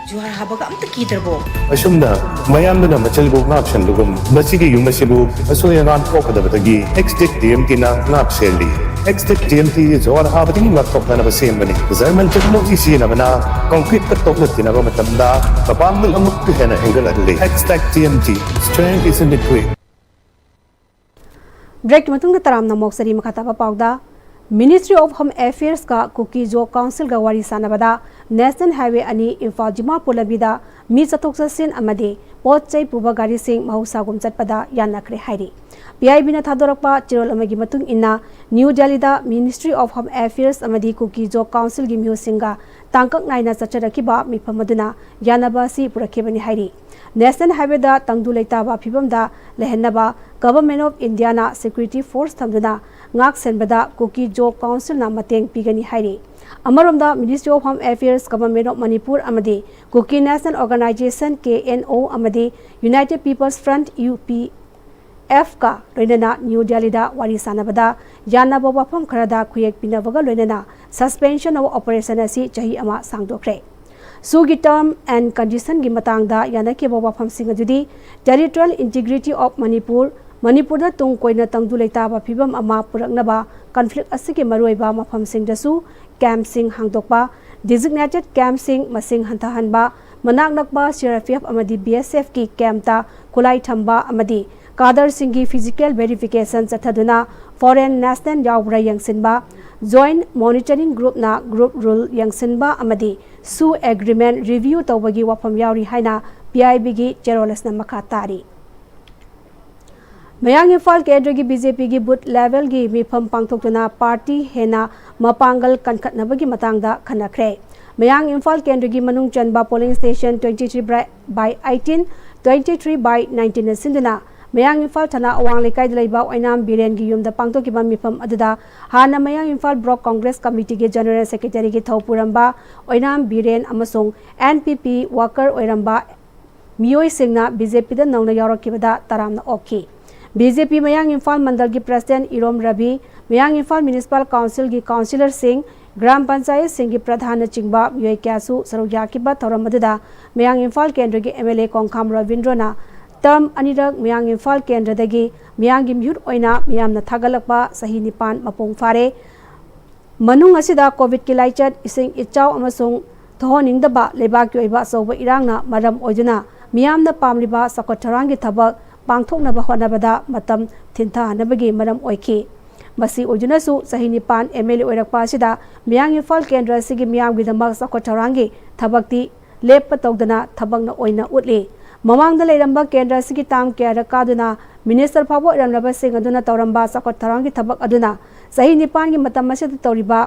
ꯖꯨꯍꯥꯔ ꯍꯥꯕꯒ ꯑꯝꯇ ꯀꯤꯗ꯭ꯔꯕꯣ? ꯑꯁꯨꯝꯅ ꯃꯌꯥꯝꯗꯨꯅ ꯃꯆꯜꯕꯨ ꯉꯥꯛ ꯁꯦꯟꯕꯒꯨꯝ, ꯃꯁꯤꯒꯤ ꯌꯨꯝ ꯑꯁꯤꯕꯨ ꯑꯁꯣꯏ ꯑꯉꯥꯝ ꯊꯣꯛꯀꯗꯕꯗꯒꯤ ꯑꯦꯛꯁꯇꯦꯛ ꯇꯤ ꯑꯦꯝ ꯇꯤꯅ ꯉꯥꯛ ꯁꯦꯜꯂꯤ꯫ ꯑꯦꯛꯁꯇꯦꯛ ꯇꯤ ꯑꯦꯝ ꯇꯤ ꯖꯨꯍꯥꯔ ꯍꯥꯕꯗꯒꯤ ꯉꯥꯛꯊꯣꯛꯅꯅꯕ ꯁꯦꯝꯕꯅꯤ꯫ ꯖꯔꯃꯟ ꯇꯦꯛꯅꯣꯂꯣꯖꯤ ꯁꯤꯖꯤꯟꯅꯕꯅ ꯀꯣꯡꯀ꯭ꯔꯤꯠꯇ ꯇꯣꯛꯅ ꯊꯤꯅꯕ ꯃꯇꯝꯗ ꯃꯄꯥꯡꯒꯜ ꯑꯃꯨꯛꯀ ꯍꯦꯟꯅ ꯍꯦꯟꯒꯠꯍꯜꯂꯤ꯫ ꯑꯦꯛꯁꯇꯦꯛ T M T, strength is in the grit. ꯕ꯭ꯔꯦꯛꯀꯤ ꯃꯇꯨꯡꯗ ꯇꯔꯥꯝꯅ ꯑꯃꯨꯛ ꯆꯠꯂꯤ꯫ ꯃꯈꯥ ꯇꯥꯕ ꯄꯥꯎꯗ, Ministry of Home Affairs ꯀ ꯀꯨꯀꯤ ꯖꯣ ꯀꯥꯎꯟꯁꯤꯜꯒ ꯋꯥꯔꯤ ꯁꯥꯟꯅꯕꯗ National Highway ꯑꯅꯤ ꯏꯝꯐꯥꯜ ꯗꯤꯃꯥꯄꯨꯔ ꯂꯝꯕꯤꯗ ꯃꯤ ꯆꯠꯊꯣꯛ ꯆꯠꯁꯤꯟ ꯑꯃꯗꯤ ꯄꯣꯠ ꯆꯩ ꯄꯨꯕ ꯒꯥꯔꯤꯁꯤꯡ ꯃꯍꯧꯁꯥꯒꯨꯝ ꯆꯠꯄꯗ ꯌꯥꯅꯈ꯭ꯔꯦ ꯍꯥꯏꯔꯤ꯫ ꯄꯤ ꯑꯥꯏ ꯕꯤꯅ ꯊꯥꯗꯣꯔꯛꯄ ꯆꯦꯔꯣꯜ ꯑꯃꯒꯤ ꯃꯇꯨꯡ ꯏꯟꯅ, ꯅ꯭ꯌꯨ ꯗꯦꯜꯂꯤꯗ Ministry of Home Affairs ꯑꯃꯗꯤ ꯀꯨꯀꯤ ꯖꯣ ꯀꯥꯎꯟꯁꯤꯜꯒꯤ ꯃꯤꯍꯨꯠꯁꯤꯡꯒ ꯇꯥꯡꯀꯛ ꯅꯥꯏꯅ ꯆꯠꯆꯔꯛꯈꯤꯕ ꯃꯤꯐꯝ ꯑꯗꯨꯅ ꯌꯥꯅꯕ ꯑꯁꯤ ꯄꯨꯔꯛꯈꯤꯕꯅꯤ ꯍꯥꯏꯔꯤ꯫ National Highway ꯗ ꯇꯪꯗꯨ ꯂꯩꯇꯥꯕ ꯐꯤꯕꯝꯗ ꯂꯩꯍꯟꯅꯕ Government of India ꯅ security force ꯊꯝꯗꯨꯅ ꯉꯥꯛ ꯁꯦꯟꯕꯗ ꯀꯨꯀꯤ ꯖꯣ ꯀꯥꯎꯟꯁꯤꯜꯅ ꯃꯇꯦꯡ ꯄꯤꯒꯅꯤ ꯍꯥꯏꯔꯤ꯫ ꯑꯃꯔꯣꯝꯗ, Ministry of Home Affairs, Government of Manipur ꯑꯃꯗꯤ Kuki National Organisation, K N O, ꯑꯃꯗꯤ United People's Front, U P F ꯀ ꯂꯣꯏꯅꯅ ꯅ꯭ꯌꯨ ꯗꯦꯜꯂꯤꯗ ꯋꯥꯔꯤ ꯁꯥꯟꯅꯕꯗ ꯌꯥꯅꯕ ꯋꯥꯐꯝ ꯈꯔꯗ ꯈꯨꯌꯦꯛ ꯄꯤꯅꯕꯒ ꯂꯣꯏꯅꯅ Suspension of operation ꯑꯁꯤ ꯆꯍꯤ ꯑꯃ ꯁꯥꯡꯗꯣꯛꯈ꯭ꯔꯦ꯫ ꯁꯨꯒꯤ term and conditionꯒꯤ ꯃꯇꯥꯡꯗ ꯌꯥꯅꯈꯤꯕ ꯋꯥꯐꯝꯁꯤꯡ ꯑꯗꯨꯗꯤ Territorial Integrity of Manipur, ꯃꯅꯤꯄꯨꯔꯗ ꯇꯨꯡ ꯀꯣꯏꯅ ꯇꯪꯗꯨ ꯂꯩꯇꯥꯕ ꯐꯤꯕꯝ ꯑꯃ ꯄꯨꯔꯛꯅꯕ conflict ꯑꯁꯤꯒꯤ ꯃꯔꯨꯑꯣꯏꯕ ꯃꯐꯝꯁꯤꯡꯗꯁꯨ campꯁꯤꯡ ꯍꯥꯡꯗꯣꯛꯄ, designated campꯁꯤꯡ ꯃꯁꯤꯡ ꯍꯟꯊꯍꯟꯕ, ꯃꯅꯥꯛ ꯅꯛꯄ CRPF ꯑꯃꯗꯤ BSFꯀꯤ campꯇ ꯈꯨꯠꯂꯥꯏ ꯊꯝꯕ ꯑꯃꯗꯤ cadreꯁꯤꯡꯒꯤ physical verification ꯆꯠꯊꯗꯨꯅ foreign national ꯌꯥꯎꯕ꯭ꯔꯥ ꯌꯦꯡꯁꯤꯟꯕ, Joint Monitoring Groupꯅ group rule ꯌꯦꯡꯁꯤꯟꯕ ꯑꯃꯗꯤ SoO agreement review ꯇꯧꯕꯒꯤ ꯋꯥꯐꯝ ꯌꯥꯎꯔꯤ ꯍꯥꯏꯅ PIBꯒꯤ ꯆꯦꯔꯣꯜ ꯑꯁꯤꯅ ꯃꯈꯥ ꯇꯥꯔꯤ꯫ ꯃꯌꯥꯡ ꯏꯝꯐꯥꯜ ꯀꯦꯟꯗ꯭ꯔꯒꯤ BJPꯒꯤ booth levelꯒꯤ ꯃꯤꯐꯝ ꯄꯥꯡꯊꯣꯛꯇꯨꯅ party ꯍꯦꯟꯅ ꯃꯄꯥꯡꯒꯜ ꯀꯟꯈꯠꯅꯕꯒꯤ ꯃꯇꯥꯡꯗ ꯈꯟꯅꯈ꯭ꯔꯦ꯫ ꯃꯌꯥꯡ ꯏꯝꯐꯥꯜ ꯀꯦꯟꯗ꯭ꯔꯒꯤ ꯃꯅꯨꯡ ꯆꯟꯕ polling station twenty three by eighteen, twenty three by nineteen ꯅ ꯁꯤꯟꯗꯨꯅ ꯃꯌꯥꯡ ꯏꯝꯐꯥꯜ ꯊꯅꯥ ꯑꯋꯥꯡ ꯂꯩꯀꯥꯏꯗ ꯂꯩꯕ ꯑꯣꯏꯅꯥꯝ ꯕꯤꯔꯦꯟꯒꯤ ꯌꯨꯝꯗ ꯄꯥꯡꯊꯣꯛꯈꯤꯕ ꯃꯤꯐꯝ ꯑꯗꯨꯗ ꯍꯥꯟꯅ ꯃꯌꯥꯡ ꯏꯝꯐꯥꯜ Block Congress Committeeꯒꯤ General Secretaryꯒꯤ ꯊꯧ ꯄꯨꯔꯝꯕ ꯑꯣꯏꯅꯥꯝ ꯕꯤꯔꯦꯟ ꯑꯃꯁꯨꯡ NPP worker ꯑꯣꯏꯔꯝꯕ ꯃꯤꯑꯣꯏꯁꯤꯡꯅ BJPꯗ ꯅꯧꯅ ꯌꯥꯎꯔꯛꯈꯤꯕꯗ ꯇꯔꯥꯝꯅ ꯑꯣꯛꯈꯤ꯫ BJP ꯃꯌꯥꯡ ꯏꯝꯐꯥꯜ ꯃꯟꯗꯜꯒꯤ President ꯏꯔꯣꯝ ꯔꯕꯤ, ꯃꯌꯥꯡ ꯏꯝꯐꯥꯜ Municipal Councilꯒꯤ councillorꯁꯤꯡ, ꯒ꯭ꯔꯥꯝ ꯄꯟꯆꯥꯌꯠꯁꯤꯡꯒꯤ ꯄ꯭ꯔꯙꯥꯟꯅꯆꯤꯡꯕ ꯃꯤꯑꯣꯏ ꯀꯌꯥꯁꯨ ꯁꯔꯨꯛ ꯌꯥꯈꯤꯕ ꯊꯧꯔꯝ ꯑꯗꯨꯗ ꯃꯌꯥꯡ ꯏꯝꯐꯥꯜ ꯀꯦꯟꯗ꯭ꯔꯒꯤ MLA ꯀꯣꯡꯈꯥꯝ ꯔꯕꯤꯟꯗ꯭ꯔꯣꯅ term ꯑꯅꯤꯔꯛ ꯃꯌꯥꯡ ꯏꯝꯐꯥꯜ ꯀꯦꯟꯗ꯭ꯔꯗꯒꯤ ꯃꯤꯌꯥꯝꯒꯤ ꯃꯤꯍꯨꯠ ꯑꯣꯏꯅ ꯃꯤꯌꯥꯝꯅ ꯊꯥꯒꯠꯂꯛꯄ ꯆꯍꯤ ꯅꯤꯄꯥꯟ ꯃꯄꯨꯡ ꯐꯥꯔꯦ꯫ ꯃꯅꯨꯡ ꯑꯁꯤꯗ COVID ꯀꯤ ꯂꯥꯏꯆꯠ, ꯏꯁꯤꯡ ꯏꯆꯥꯎ ꯑꯃꯁꯨꯡ ꯊꯣꯛꯍꯟꯅꯤꯡꯗꯕ ꯂꯩꯕꯥꯛꯀꯤ ꯑꯣꯏꯕ ꯑꯆꯧꯕ ꯏꯔꯥꯡꯅ ꯃꯔꯝ ꯑꯣꯏꯗꯨꯅ ꯃꯤꯌꯥꯝꯅ ꯄꯥꯝꯂꯤꯕ ꯆꯥꯎꯈꯠ ꯊꯧꯔꯥꯡꯒꯤ ꯊꯕꯛ ꯄꯥꯡꯊꯣꯛꯅꯕ ꯍꯣꯠꯅꯕꯗ ꯃꯇꯝ ꯊꯤꯟꯊꯍꯟꯅꯕꯒꯤ ꯃꯔꯝ ꯑꯣꯏꯈꯤ꯫ ꯃꯁꯤ ꯑꯣꯏꯗꯨꯅꯁꯨ ꯆꯍꯤ ꯅꯤꯄꯥꯟ MLA ꯑꯣꯏꯔꯛꯄ ꯑꯁꯤꯗ ꯃꯌꯥꯡ ꯏꯝꯐꯥꯜ ꯀꯦꯟꯗ꯭ꯔ ꯑꯁꯤꯒꯤ ꯃꯤꯌꯥꯝꯒꯤꯗꯃꯛ ꯆꯥꯎꯈꯠ ꯊꯧꯔꯥꯡꯒꯤ ꯊꯕꯛꯇꯤ ꯂꯦꯞꯄ ꯇꯧꯗꯅ ꯊꯕꯛꯅ ꯑꯣꯏꯅ ꯎꯠꯂꯤ꯫ ꯃꯃꯥꯡꯗ ꯂꯩꯔꯝꯕ ꯀꯦꯟꯗ꯭ꯔ ꯑꯁꯤꯒꯤ term ꯀꯌꯥꯔꯛ ꯀꯥꯗꯨꯅ minister ꯐꯥꯎꯕ ꯑꯣꯏꯔꯝꯂꯕꯁꯤꯡ ꯑꯗꯨꯅ ꯇꯧꯔꯝꯕ ꯆꯥꯎꯈꯠ ꯊꯧꯔꯥꯡꯒꯤ ꯊꯕꯛ ꯑꯗꯨꯅ ꯆꯍꯤ ꯅꯤꯄꯥꯟꯒꯤ ꯃꯇꯝ ꯑꯁꯤꯗ ꯇꯧꯔꯤꯕ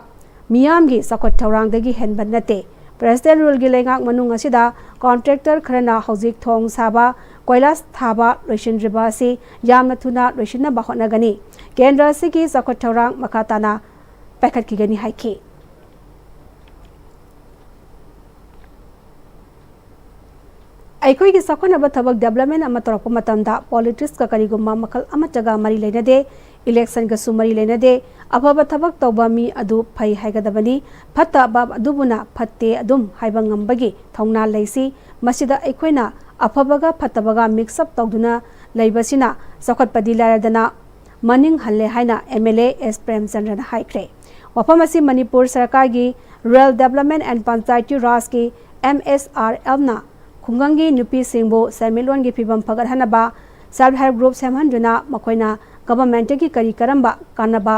ꯃꯤꯌꯥꯝꯒꯤ ꯆꯥꯎꯈꯠ ꯊꯧꯔꯥꯡꯗꯒꯤ ꯍꯦꯟꯕ ꯅꯠꯇꯦ꯫ President ruleꯒꯤ ꯂꯩꯉꯥꯛ ꯃꯅꯨꯡ ꯑꯁꯤꯗ contractor ꯈꯔꯅ ꯍꯧꯖꯤꯛ ꯊꯣꯡ ꯁꯥꯕ, ꯀꯣꯏꯂꯥꯁ ꯊꯥꯕ ꯂꯣꯏꯁꯤꯟꯗ꯭ꯔꯤꯕ ꯑꯁꯤ ꯌꯥꯝꯅ ꯊꯨꯅ ꯂꯣꯏꯁꯤꯟꯅꯕ ꯍꯣꯠꯅꯒꯅꯤ꯫ ꯀꯦꯟꯗ꯭ꯔ ꯑꯁꯤꯒꯤ ꯆꯥꯎꯈꯠ ꯊꯧꯔꯥꯡ ꯃꯈꯥ ꯇꯥꯅ ꯄꯥꯏꯈꯠꯈꯤꯒꯅꯤ ꯍꯥꯏꯈꯤ꯫ ꯑꯩꯈꯣꯏꯒꯤ ꯆꯥꯎꯈꯠꯅꯕ ꯊꯕꯛ development ꯑꯃ ꯇꯧꯔꯛꯄ ꯃꯇꯝꯗ politicsꯀ ꯀꯔꯤꯒꯨꯝꯕ ꯃꯈꯜ ꯑꯃꯠꯇꯒ ꯃꯔꯤ ꯂꯩꯅꯗꯦ꯫ ꯏꯂꯦꯛꯁꯟꯒꯁꯨ ꯃꯔꯤ ꯂꯩꯅꯗꯦ꯫ ꯑꯐꯕ ꯊꯕꯛ ꯇꯧꯕ ꯃꯤ ꯑꯗꯨ ꯐꯩ ꯍꯥꯏꯒꯗꯕꯅꯤ꯫ ꯐꯠꯇꯕ ꯑꯗꯨꯕꯨꯅ ꯐꯠꯇꯦ ꯑꯗꯨꯝ ꯍꯥꯏꯕ ꯉꯝꯕꯒꯤ ꯊꯧꯅꯥ ꯂꯩꯁꯤ꯫ ꯃꯁꯤꯗ ꯑꯩꯈꯣꯏꯅ ꯑꯐꯕꯒ ꯐꯠꯇꯕꯒ mix up ꯇꯧꯗꯨꯅ ꯂꯩꯕꯁꯤꯅ ꯆꯥꯎꯈꯠꯄꯗꯤ ꯂꯥꯏꯔꯗꯅ ꯃꯅꯤꯡ ꯍꯜꯂꯦ ꯍꯥꯏꯅ MLA ꯑꯦꯁ ꯄ꯭ꯔꯦꯝꯆꯟꯗ꯭ꯔꯅ ꯍꯥꯏꯈ꯭ꯔꯦ꯫ ꯋꯥꯐꯝ ꯑꯁꯤ ꯃꯅꯤꯄꯨꯔ ꯁꯔꯀꯥꯔꯒꯤ Rural Development and Panchayati Rajꯀꯤ MSRMꯅ ꯈꯨꯡꯒꯪꯒꯤ ꯅꯨꯄꯤꯁꯤꯡꯕꯨ ꯁꯦꯟꯃꯤꯠꯂꯣꯟꯒꯤ ꯐꯤꯕꯝ ꯐꯒꯠꯍꯟꯅꯕ self help group ꯁꯦꯝꯍꯟꯗꯨꯅ ꯃꯈꯣꯏꯅ governmentꯀꯤ ꯀꯔꯤ ꯀꯔꯝꯕ ꯀꯥꯟꯅꯕ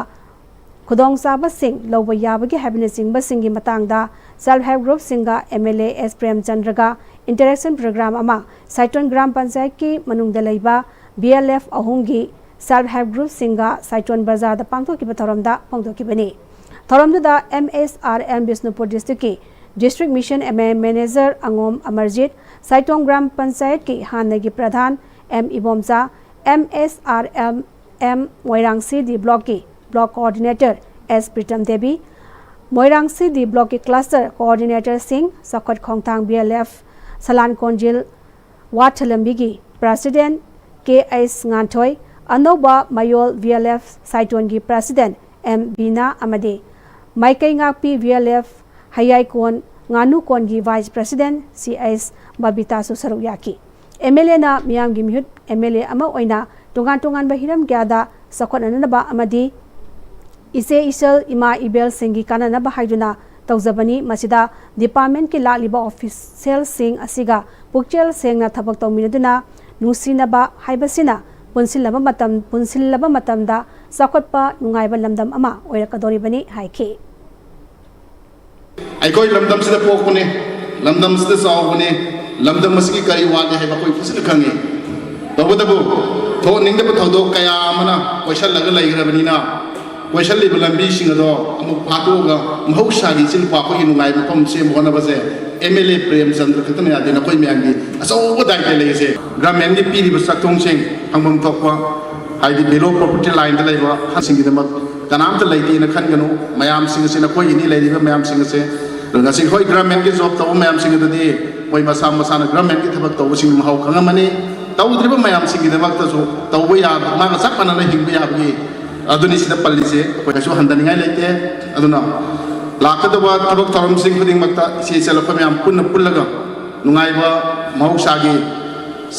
ꯈꯨꯗꯣꯡꯆꯥꯕꯁꯤꯡ ꯂꯧꯕ ꯌꯥꯕꯒꯦ ꯍꯥꯏꯕꯅꯆꯤꯡꯕꯁꯤꯡꯒꯤ ꯃꯇꯥꯡꯗ self help groupꯁꯤꯡꯒ MLA ꯑꯦꯁ ꯄ꯭ꯔꯦꯝꯆꯟꯗ꯭ꯔꯒ interaction program ꯑꯃ ꯁꯥꯏꯇꯣꯟ ꯒ꯭ꯔꯥꯝ ꯄꯟꯆꯥꯌꯠꯀꯤ ꯃꯅꯨꯡꯗ ꯂꯩꯕ BLF ꯑꯍꯨꯝꯒꯤ self help groupꯁꯤꯡꯒ ꯁꯥꯏꯇꯣꯟ ꯕꯖꯥꯔꯗ ꯄꯥꯡꯊꯣꯛꯈꯤꯕ ꯊꯧꯔꯝꯗ ꯐꯣꯡꯗꯣꯛꯈꯤꯕꯅꯤ꯫ ꯊꯧꯔꯝꯗꯨꯗ MSRM ꯕꯤꯁꯅꯨꯄꯨꯔ districtꯀꯤ district mission manager ꯑꯉꯣꯝ ꯑꯃꯔꯖꯤꯠ, ꯁꯥꯏꯇꯣꯟ ꯒ꯭ꯔꯥꯝ ꯄꯟꯆꯥꯌꯠꯀꯤ ꯍꯥꯟꯅꯒꯤ pradhan M Ibomcha, MSRM Moirang C D blockꯀꯤ block coordinator S Pritam Debi, Moirang C D blockꯀꯤ cluster coordinatorꯁꯤꯡ, ꯆꯥꯎꯈꯠ ꯈꯣꯡꯊꯥꯡ BLF ꯁꯂꯥꯟ ꯀꯣꯟꯖꯤꯜ ꯋꯥ ꯊꯂꯝꯕꯤꯒꯤ president ꯀꯦ ꯑꯩꯆ ꯉꯥꯟꯊꯣꯏ, ꯑꯅꯧꯕ ꯃꯌꯣꯜ BLF ꯁꯥꯏꯇꯣꯟꯒꯤ president ꯑꯦꯝ ꯕꯤꯅꯥ ꯑꯃꯗꯤ ꯃꯥꯏꯀꯩ ꯉꯥꯛꯄꯤ BLF ꯍꯌꯥꯏꯀꯣꯟ ꯉꯥꯅꯨꯀꯣꯟꯒꯤ vice president ꯁꯤ ꯑꯩꯆ ꯕꯕꯤꯇꯥꯁꯨ ꯁꯔꯨꯛ ꯌꯥꯈꯤ꯫ MLAꯅ ꯃꯤꯌꯥꯝꯒꯤ ꯃꯤꯍꯨꯠ MLA ꯑꯃ ꯑꯣꯏꯅ ꯇꯣꯉꯥꯟ ꯇꯣꯉꯥꯟꯕ ꯍꯤꯔꯝ ꯀꯌꯥꯗ ꯆꯥꯎꯈꯠꯅꯅꯕ ꯑꯃꯗꯤ ꯏꯆꯦ ꯏꯆꯜ ꯏꯃꯥ ꯏꯕꯦꯜꯁꯤꯡꯒꯤ ꯀꯥꯟꯅꯅꯕ ꯍꯥꯏꯗꯨꯅ ꯇꯧꯖꯕꯅꯤ꯫ ꯃꯁꯤꯗ departmentꯀꯤ ꯂꯥꯛꯂꯤꯕ officialꯁꯤꯡ ꯑꯁꯤꯒ ꯄꯨꯛꯆꯦꯜ ꯁꯦꯡꯅ ꯊꯕꯛ ꯇꯧꯃꯤꯟꯅꯗꯨꯅ ꯅꯨꯡꯁꯤꯅꯕ ꯍꯥꯏꯕꯁꯤꯅ ꯄꯨꯟꯁꯤꯜꯂꯕ ꯃꯇꯝ, ꯄꯨꯟꯁꯤꯜꯂꯕ ꯃꯇꯝꯗ ꯆꯥꯎꯈꯠꯄ ꯅꯨꯡꯉꯥꯏꯕ ꯂꯝꯗꯝ ꯑꯃ ꯑꯣꯏꯔꯛꯀꯗꯧꯔꯤꯕꯅꯤ ꯍꯥꯏꯈꯤ꯫ ꯑꯩꯈꯣꯏ ꯂꯝꯗꯝꯁꯤꯗ ꯄꯣꯛꯄꯅꯤ, ꯂꯝꯗꯝꯁꯤꯗ ꯆꯥꯎꯕꯅꯤ, ꯂꯝꯗꯝ ꯑꯁꯤꯒꯤ ꯀꯔꯤ ꯋꯥꯠꯂꯤ ꯍꯥꯏꯕ ꯑꯩꯈꯣꯏ ꯐꯖꯅ ꯈꯪꯉꯤ꯫ ꯇꯧꯕꯇꯕꯨ ꯊꯣꯛꯍꯟꯅꯤꯡꯗꯕ ꯊꯧꯗꯣꯛ ꯀꯌꯥ ꯑꯃꯅ ꯀꯣꯏꯁꯜꯂꯒ ꯂꯩꯈ꯭ꯔꯕꯅꯤꯅ, ꯀꯣꯏꯁꯜꯂꯤꯕ ꯂꯝꯕꯤꯁꯤꯡ ꯑꯗꯣ ꯑꯃꯨꯛ ꯐꯥꯗꯣꯛꯑꯒ ꯃꯍꯧꯁꯥꯒꯤ ꯏꯆꯤꯜ ꯏꯅꯥꯎ ꯑꯩꯈꯣꯏꯒꯤ ꯅꯨꯡꯉꯥꯏꯕ ꯃꯐꯝ ꯁꯦꯝꯕ ꯍꯣꯠꯅꯕꯁꯦ MLA ꯄ꯭ꯔꯦꯝꯆꯟꯗ꯭ꯔ ꯈꯛꯇꯅ ꯌꯥꯗꯦ, ꯅꯈꯣꯏ ꯃꯌꯥꯝꯒꯤ ꯑꯆꯧꯕ ꯗꯥꯏꯇ ꯂꯩꯔꯤꯁꯦ꯫ ꯒꯚꯔꯟꯃꯦꯟꯒꯤ ꯄꯤꯔꯤꯕ ꯆꯥꯛꯊꯨꯡꯁꯤꯡ ꯐꯪꯐꯝ ꯊꯣꯛꯄ, ꯍꯥꯏꯗꯤ below poverty lineꯗ ꯂꯩꯕ ꯑꯍꯜꯁꯤꯡꯒꯤꯗꯃꯛ ꯀꯅꯥꯝꯇ ꯂꯩꯇꯦꯅ ꯈꯟꯒꯅꯨ꯫ ꯃꯌꯥꯝꯁꯤꯡ ꯑꯁꯤ ꯅꯈꯣꯏꯒꯤꯅꯤ, ꯂꯩꯔꯤꯕ ꯃꯌꯥꯝꯁꯤꯡ ꯑꯁꯦ꯫ ꯑꯗꯨ ꯉꯁꯤ ꯍꯣꯏ, ꯒꯚꯔꯟꯃꯦꯟꯒꯤ job ꯇꯧꯕ ꯃꯌꯥꯝꯁꯤꯡ ꯑꯗꯨꯗꯤ ꯃꯣꯏ ꯃꯁꯥ ꯃꯁꯥꯅ ꯒꯚꯔꯟꯃꯦꯟꯒꯤ ꯊꯕꯛ ꯇꯧꯕꯁꯤꯡ ꯃꯍꯥꯎ ꯈꯪꯉꯝꯃꯅꯤ꯫ ꯇꯧꯗ꯭ꯔꯤꯕ ꯃꯌꯥꯝꯁꯤꯡꯒꯤꯗꯃꯛꯇꯁꯨ ꯇꯧꯕ ꯌꯥꯕ, ꯃꯥꯒ ꯆꯞ ꯃꯥꯟꯅꯅ ꯍꯤꯡꯕ ꯌꯥꯕꯒꯤ ꯑꯗꯨꯅꯤ ꯁꯤꯗ ꯄꯜꯂꯤꯁꯦ꯫ ꯑꯩꯈꯣꯏ ꯀꯩꯁꯨ ꯍꯟꯊꯅꯤꯡꯉꯥꯏ ꯂꯩꯇꯦ꯫ ꯑꯗꯨꯅ ꯂꯥꯛꯀꯗꯕ ꯊꯕꯛ ꯊꯧꯔꯝꯁꯤꯡ ꯈꯨꯗꯤꯡꯃꯛꯇ ꯏꯆꯦ ꯏꯆꯜ ꯑꯩꯈꯣꯏ ꯃꯌꯥꯝ ꯄꯨꯟꯅ ꯄꯨꯜꯂꯒ ꯅꯨꯡꯉꯥꯏꯕ ꯃꯍꯧꯁꯥꯒꯤ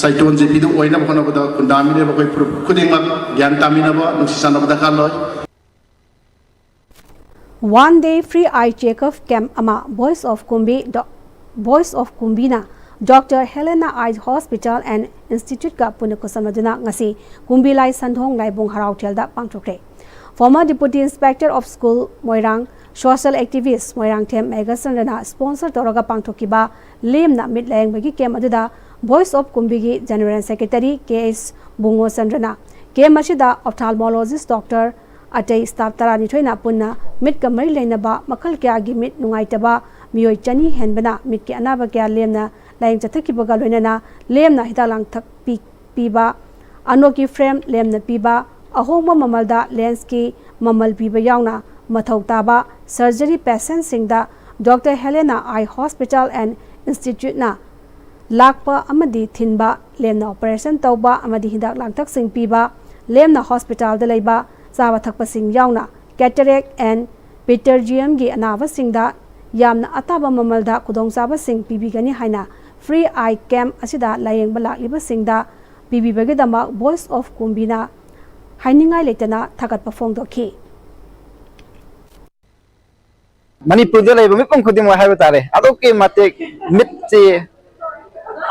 ꯆꯥꯏꯇꯣꯟꯁꯤꯕꯤꯗꯨ ꯑꯣꯏꯅꯕ ꯍꯣꯠꯅꯕꯗ ꯈꯨꯟꯗꯥꯃꯤꯟꯅꯕ ꯑꯩꯈꯣꯏ ꯐꯨꯔꯨꯞ ꯈꯨꯗꯤꯡꯃꯛ ꯒ꯭ꯌꯥꯟ ꯇꯥꯃꯤꯟꯅꯕ, ꯅꯨꯡꯁꯤ ꯆꯥꯟꯅꯕ ꯗꯔꯀꯥꯔ ꯂꯣꯏ꯫ One day free eye checkup camp ꯑꯃ Voice of Kumbi, Voice of Kumbina Doctor Helena Eye Hospital and Instituteꯀ ꯄꯨꯟꯅ ꯈꯨꯠꯁꯝꯅꯗꯨꯅ ꯉꯁꯤ ꯀꯨꯝꯕꯤ ꯂꯥꯏ ꯁꯟꯊꯣꯡ ꯂꯥꯏꯕꯨꯡ ꯍꯔꯥꯎꯊꯦꯜꯗ ꯄꯥꯡꯊꯣꯛꯈ꯭ꯔꯦ꯫ Former Deputy Inspector of School Moirang, social activist Moirangthem ꯃꯦꯘꯆꯟꯗ꯭ꯔꯅ sponsor ꯇꯧꯔꯒ ꯄꯥꯡꯊꯣꯛꯈꯤꯕ ꯂꯦꯝꯅ ꯃꯤꯠ ꯂꯥꯌꯦꯡꯕꯒꯤ camp ꯑꯗꯨꯗ Voice of ꯀꯨꯝꯕꯤꯒꯤ General Secretary K S ꯕꯨꯡꯉꯣꯆꯟꯗ꯭ꯔꯅ camp ꯑꯁꯤꯗ ophthalmologist doctor ꯑꯇꯩ staff ꯇꯔꯥꯅꯤꯊꯣꯏꯅ ꯄꯨꯟꯅ ꯃꯤꯠꯀ ꯃꯔꯤ ꯂꯩꯅꯕ ꯃꯈꯜ ꯀꯌꯥꯒꯤ ꯃꯤꯠ ꯅꯨꯡꯉꯥꯏꯇꯕ ꯃꯤꯑꯣꯏ ꯆꯅꯤ ꯍꯦꯟꯕꯅ ꯃꯤꯠꯀꯤ ꯑꯅꯥꯕ ꯀꯌꯥ ꯂꯦꯝꯅ ꯂꯥꯌꯦꯡ ꯆꯠꯊꯈꯤꯕꯒ ꯂꯣꯏꯅꯅ ꯂꯦꯝꯅ ꯍꯤꯗꯥꯛ ꯂꯥꯡꯊꯛ ꯄꯤ-, ꯄꯤꯕ, ꯑꯅꯣꯛꯀꯤ frame ꯂꯦꯝꯅ ꯄꯤꯕ, ꯑꯍꯣꯡꯕ ꯃꯃꯜꯗ lensꯀꯤ ꯃꯃꯜ ꯄꯤꯕ ꯌꯥꯎꯅ ꯃꯊꯧ ꯇꯥꯕ surgery patientꯁꯤꯡꯗ Doctor Helena Eye Hospital and Instituteꯅ ꯂꯥꯛꯄ ꯑꯃꯗꯤ ꯊꯤꯟꯕ, ꯂꯦꯝꯅ operation ꯇꯧꯕ ꯑꯃꯗꯤ ꯍꯤꯗꯥꯛ ꯂꯥꯡꯊꯛꯁꯤꯡ ꯄꯤꯕ, ꯂꯦꯝꯅ hospitalꯗ ꯂꯩꯕ ꯆꯥꯕ ꯊꯛꯄꯁꯤꯡ ꯌꯥꯎꯅ cataract and pterygiumꯒꯤ ꯑꯅꯥꯕꯁꯤꯡꯗ ꯌꯥꯝꯅ ꯑꯇꯥꯕ ꯃꯃꯜꯗ ꯈꯨꯗꯣꯡꯆꯥꯕꯁꯤꯡ ꯄꯤꯕꯤꯒꯅꯤ ꯍꯥꯏꯅ free eye camp ꯑꯁꯤꯗ ꯂꯥꯌꯦꯡꯕ ꯂꯥꯛꯂꯤꯕꯁꯤꯡꯗ ꯄꯤꯕꯤꯕꯒꯤꯗꯃꯛ Voice of ꯀꯨꯝꯕꯤꯅ ꯍꯥꯏꯅꯤꯡꯉꯥꯏ ꯂꯩꯇꯅ ꯊꯥꯒꯠꯄ ꯐꯣꯡꯗꯣꯛꯈꯤ꯫ ꯃꯅꯤꯄꯨꯔꯗ ꯂꯩꯕ ꯃꯤꯄꯨꯝ ꯈꯨꯗꯤꯡꯃꯛ ꯍꯥꯏꯕ ꯇꯥꯔꯦ, ꯑꯗꯨꯛꯀꯤ ꯃꯇꯤꯛ ꯃꯤꯠꯁꯤ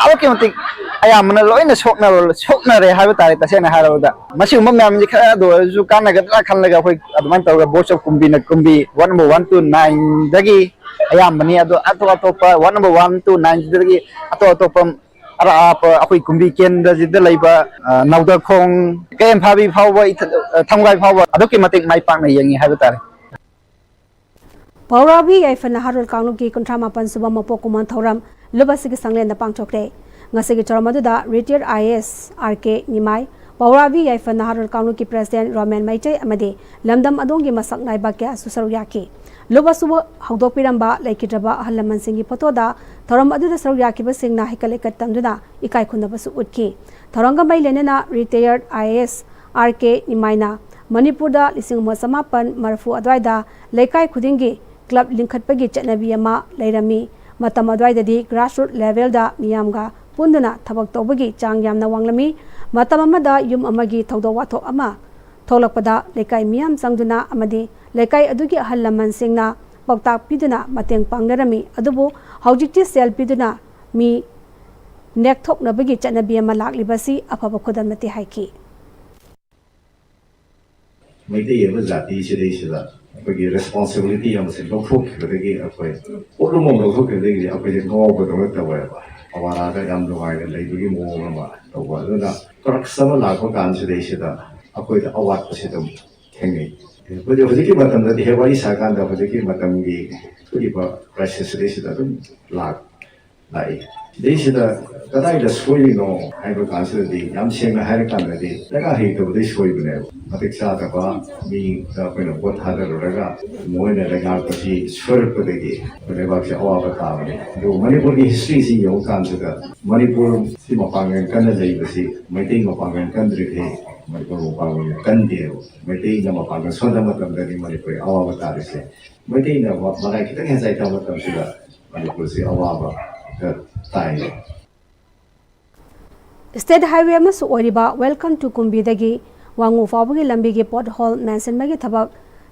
ꯑꯗꯨꯛꯀꯤ ꯃꯇꯤꯛ ꯑꯌꯥꯝꯕꯅ ꯂꯣꯏꯅ ꯁꯣꯛꯅꯕ, ꯁꯣꯛꯅꯔꯦ ꯍꯥꯏꯕ ꯇꯥꯔꯦ꯫ ꯇꯁꯦꯡꯅ ꯍꯥꯏꯔꯕꯗ, ꯃꯁꯤꯒꯨꯝꯕ ꯃꯌꯥꯝꯁꯤ ꯈꯔꯗ ꯑꯣꯏꯔꯁꯨ ꯀꯥꯟꯅꯒꯗ꯭ꯔꯥ ꯈꯜꯂꯒ ꯑꯩꯈꯣꯏ ꯑꯗꯨꯃꯥꯏꯅ ꯇꯧꯔꯒ Voice of ꯀꯨꯝꯕꯤꯅ ꯀꯨꯝꯕꯤ one number one to nineꯗꯒꯤ ꯑꯌꯥꯝꯕꯅꯤ꯫ ꯑꯗꯣ ꯑꯇꯣꯞ ꯑꯇꯣꯞꯄ one number one to nineꯁꯤꯗꯒꯤ ꯑꯇꯣꯞ ꯑꯇꯣꯞꯄ ꯑꯔꯥꯞꯄ ꯑꯩꯈꯣꯏ ꯀꯨꯝꯕꯤ ꯀꯦꯟꯗ꯭ꯔꯁꯤꯗ ꯂꯩꯕ, ꯑ, ꯅꯧꯗꯈꯣꯡ, ꯀꯩꯝꯐꯥꯕꯤ ꯐꯥꯎꯕ, ꯏꯊ-, ꯑ, ꯊꯝꯒꯥꯏ ꯐꯥꯎꯕ ꯑꯗꯨꯛꯀꯤ ꯃꯇꯤꯛ ꯃꯥꯏ ꯄꯥꯛꯅ ꯌꯦꯡꯉꯤ ꯍꯥꯏꯕ ꯇꯥꯔꯦ꯫ ꯄꯧꯔꯥꯕꯤ ꯌꯥꯏꯐ ꯅꯍꯥꯔꯣꯜ ꯀꯥꯡꯂꯨꯞꯀꯤ ꯀꯨꯟꯊ꯭ꯔꯥ ꯃꯥꯄꯟ ꯁꯨꯕ ꯃꯄꯣꯛ ꯀꯨꯝꯑꯣꯟ ꯊꯧꯔꯝ ꯂꯨꯞ ꯑꯁꯤꯒꯤ ꯁꯪꯂꯦꯟꯗ ꯄꯥꯡꯊꯣꯛꯈ꯭ꯔꯦ꯫ ꯉꯁꯤꯒꯤ ꯊꯧꯔꯝ ꯑꯗꯨꯗ retired I A S R K ꯅꯤꯃꯥꯏ, ꯄꯧꯔꯥꯕꯤ ꯌꯥꯏꯐ ꯅꯍꯥꯔꯣꯜ ꯀꯥꯡꯂꯨꯞꯀꯤ ꯄ꯭ꯔꯦꯁꯤꯗꯦꯟꯠ ꯔꯣꯃꯦꯟ ꯃꯩꯇꯩ ꯑꯃꯗꯤ ꯂꯝꯗꯝ ꯑꯗꯣꯝꯒꯤ ꯃꯁꯛ ꯅꯥꯏꯕ ꯀꯌꯥꯁꯨ ꯁꯔꯨꯛ ꯌꯥꯈꯤ꯫ ꯂꯨꯞ ꯑꯁꯨꯕꯨ ꯍꯧꯗꯣꯛꯄꯤꯔꯝꯕ ꯂꯩꯈꯤꯗ꯭ꯔꯕ ꯑꯍꯜ ꯂꯃꯟꯁꯤꯡꯒꯤ ꯐꯣꯇꯣꯗ ꯊꯧꯔꯝ ꯑꯗꯨꯗ ꯁꯔꯨꯛ ꯌꯥꯈꯤꯕꯁꯤꯡꯅ ꯍꯩꯀꯠ ꯂꯩꯀꯠ ꯇꯝꯗꯨꯅ ꯏꯀꯥꯏ ꯈꯨꯝꯅꯕꯁꯨ ꯎꯠꯈꯤ꯫ ꯊꯧꯔꯝꯒ ꯃꯔꯤ ꯂꯩꯅꯅ ꯔꯤꯇꯥꯌꯔꯠ ꯑꯥꯏ ꯑꯦ ꯑꯦꯁ ꯑꯥꯔ ꯀꯦ ꯅꯤꯃꯥꯏꯅ ꯃꯅꯤꯄꯨꯔꯗ ꯂꯤꯁꯤꯡ ꯑꯃ ꯆꯃꯥꯄꯟ ꯃꯔꯤꯐꯨ ꯑꯗꯨꯋꯥꯏꯗ ꯂꯩꯀꯥꯏ ꯈꯨꯗꯤꯡꯒꯤ ꯀ꯭ꯂꯕ ꯂꯤꯡꯈꯠꯄꯒꯤ ꯆꯠꯅꯕꯤ ꯑꯃ ꯂꯩꯔꯝꯃꯤ꯫ ꯃꯇꯝ ꯑꯗꯨꯋꯥꯏꯗꯗꯤ ꯒ꯭ꯔꯥꯁꯔꯨꯠ ꯂꯦꯚꯦꯜꯗ ꯃꯤꯌꯥꯝꯒ ꯄꯨꯟꯗꯨꯅ ꯊꯕꯛ ꯇꯧꯕꯒꯤ ꯆꯥꯡ ꯌꯥꯝꯅ ꯋꯥꯡꯂꯝꯃꯤ꯫ ꯃꯇꯝ ꯑꯃꯗ ꯌꯨꯝ ꯑꯃꯒꯤ ꯊꯧꯗꯣꯛ ꯋꯥꯊꯣꯛ ꯑꯃ ꯊꯣꯛꯂꯛꯄꯗ ꯂꯩꯀꯥꯏ ꯃꯤꯌꯥꯝ ꯆꯪꯗꯨꯅ ꯑꯃꯗꯤ ꯂꯩꯀꯥꯏ ꯑꯗꯨꯒꯤ ꯑꯍꯜ ꯂꯃꯟꯁꯤꯡꯅ ꯄꯥꯎꯇꯥꯛ ꯄꯤꯗꯨꯅ ꯃꯇꯦꯡ ꯄꯥꯡꯅꯔꯝꯃꯤ꯫ ꯑꯗꯨꯕꯨ ꯍꯧꯖꯤꯛꯇꯤ ꯁꯦꯜ ꯄꯤꯗꯨꯅ ꯃꯤ ꯅꯦꯛꯊꯣꯛꯅꯕꯒꯤ ꯆꯠꯅꯕꯤ ꯑꯃ ꯂꯥꯛꯂꯤꯕꯁꯤ ꯑꯐꯕ ꯈꯨꯗꯝ ꯅꯠꯇꯦ ꯍꯥꯏꯈꯤ꯫ ꯃꯩꯇꯩ ꯑꯃ ꯖꯥꯇꯤ ꯁꯤꯗꯩꯁꯤꯗ ꯑꯩꯈꯣꯏꯒꯤ ꯔꯦꯁꯄꯣꯟꯁꯤꯕꯤꯂꯤꯇꯤ ꯑꯃꯁꯦ ꯂꯧꯊꯣꯛꯈꯤꯕꯗꯒꯤ, ꯑꯩꯈꯣꯏ ꯄꯣꯠꯂꯨꯝ ꯑꯃ ꯂꯧꯊꯣꯛꯈꯤꯕꯗꯒꯤꯗꯤ ꯑꯩꯈꯣꯏꯁꯦ ꯉꯥꯎꯕꯗꯧꯅ ꯇꯧꯋꯦꯕ꯫ ꯑꯋꯥꯔꯥꯗ ꯌꯥꯝ ꯅꯨꯡꯉꯥꯏꯅ ꯂꯩꯕꯒꯤ ꯃꯑꯣꯡ ꯑꯃ ꯇꯧꯕ꯫ ꯑꯗꯨꯅ ꯀ꯭ꯔꯛꯁ ꯑꯃ ꯂꯥꯛꯄ ꯀꯥꯟꯁꯤꯗꯩꯁꯤꯗ ꯑꯩꯈꯣꯏꯗ ꯑꯋꯥꯠꯄꯁꯦ ꯑꯗꯨꯝ ꯊꯦꯡꯅꯩ꯫ ꯑꯩꯈꯣꯏꯗꯤ ꯍꯧꯖꯤꯛꯀꯤ ꯃꯇꯝꯗꯗꯤ ꯍꯦꯛ ꯋꯥꯔꯤ ꯁꯥꯀꯥꯟꯗ ꯍꯧꯖꯤꯛꯀꯤ ꯃꯇꯝꯒꯤ ꯊꯣꯛꯏꯕ ꯀ꯭ꯔꯥꯏꯁꯤꯁ ꯁꯤꯗꯩꯁꯤꯗ ꯑꯗꯨꯝ ꯂꯥꯛ ꯂꯥꯛꯏ꯫ ꯁꯤꯗꯩꯁꯤꯗ ꯀꯗꯥꯏꯗ ꯁꯣꯏꯔꯤꯅꯣ ꯍꯥꯏꯕ ꯀꯥꯟꯁꯤꯗꯗꯤ, ꯌꯥꯝ ꯁꯦꯡꯅ ꯍꯥꯏꯔꯀꯥꯟꯗꯗꯤ ꯗꯔꯀꯥꯔ ꯍꯩꯇꯕꯗꯩ ꯁꯣꯏꯕꯅꯦꯕ꯫ ꯃꯇꯤꯛ ꯆꯥꯗꯕ ꯃꯤꯗ ꯑꯩꯈꯣꯏꯅ ꯚꯣꯠ ꯊꯥꯗꯔꯨꯔꯒ ꯃꯣꯏꯅ ꯂꯩꯉꯥꯛꯄꯁꯤ ꯁꯣꯏꯔꯛꯄꯗꯒꯤ ꯑꯩꯈꯣꯏ ꯂꯩꯕꯥꯛꯁꯤ ꯑꯋꯥꯕ ꯇꯥꯕꯅꯤ꯫ ꯑꯗꯨꯕꯨ ꯃꯅꯤꯄꯨꯔꯒꯤ ꯍꯤꯁꯇ꯭ꯔꯤꯁꯤ ꯌꯦꯡꯉꯨ ꯀꯥꯟꯁꯤꯗ ꯃꯅꯤꯄꯨꯔꯁꯤ ꯃꯄꯥꯡꯒꯜ ꯀꯟꯅ ꯂꯩꯕꯁꯤ ꯃꯩꯇꯩ ꯃꯄꯥꯡꯒꯜ ꯀꯟꯗ꯭ꯔꯤꯈꯩ ꯃꯅꯤꯄꯨꯔ ꯃꯄꯥꯡꯒꯜ ꯀꯟꯗꯦꯕ꯫ ꯃꯩꯇꯩꯅ ꯃꯄꯥꯡꯒꯜ ꯁꯣꯟꯕ ꯃꯇꯝꯗꯅꯤ ꯃꯅꯤꯄꯨꯔ ꯑꯋꯥꯕ ꯇꯥꯔꯤꯁꯦ꯫ ꯃꯩꯇꯩꯅ ꯃꯔꯥꯏ ꯈꯤꯇꯪ ꯍꯦꯟ ꯆꯥꯏꯊꯕ ꯃꯇꯝꯁꯤꯗ ꯃꯅꯤꯄꯨꯔꯁꯤ ꯑꯋꯥꯕ ꯇꯥꯏ꯫ ꯁ꯭ꯇꯦꯠ ꯍꯥꯏꯋꯦ ꯑꯃꯁꯨ ꯑꯣꯏꯔꯤꯕ Welcome to ꯀꯨꯝꯕꯤꯗꯒꯤ ꯋꯥꯉꯨ ꯐꯥꯎꯕꯒꯤ ꯂꯝꯕꯤꯒꯤ ꯄꯣꯠ ꯍꯣꯜ ꯃꯦꯟꯁꯤꯟꯕꯒꯤ ꯊꯕꯛ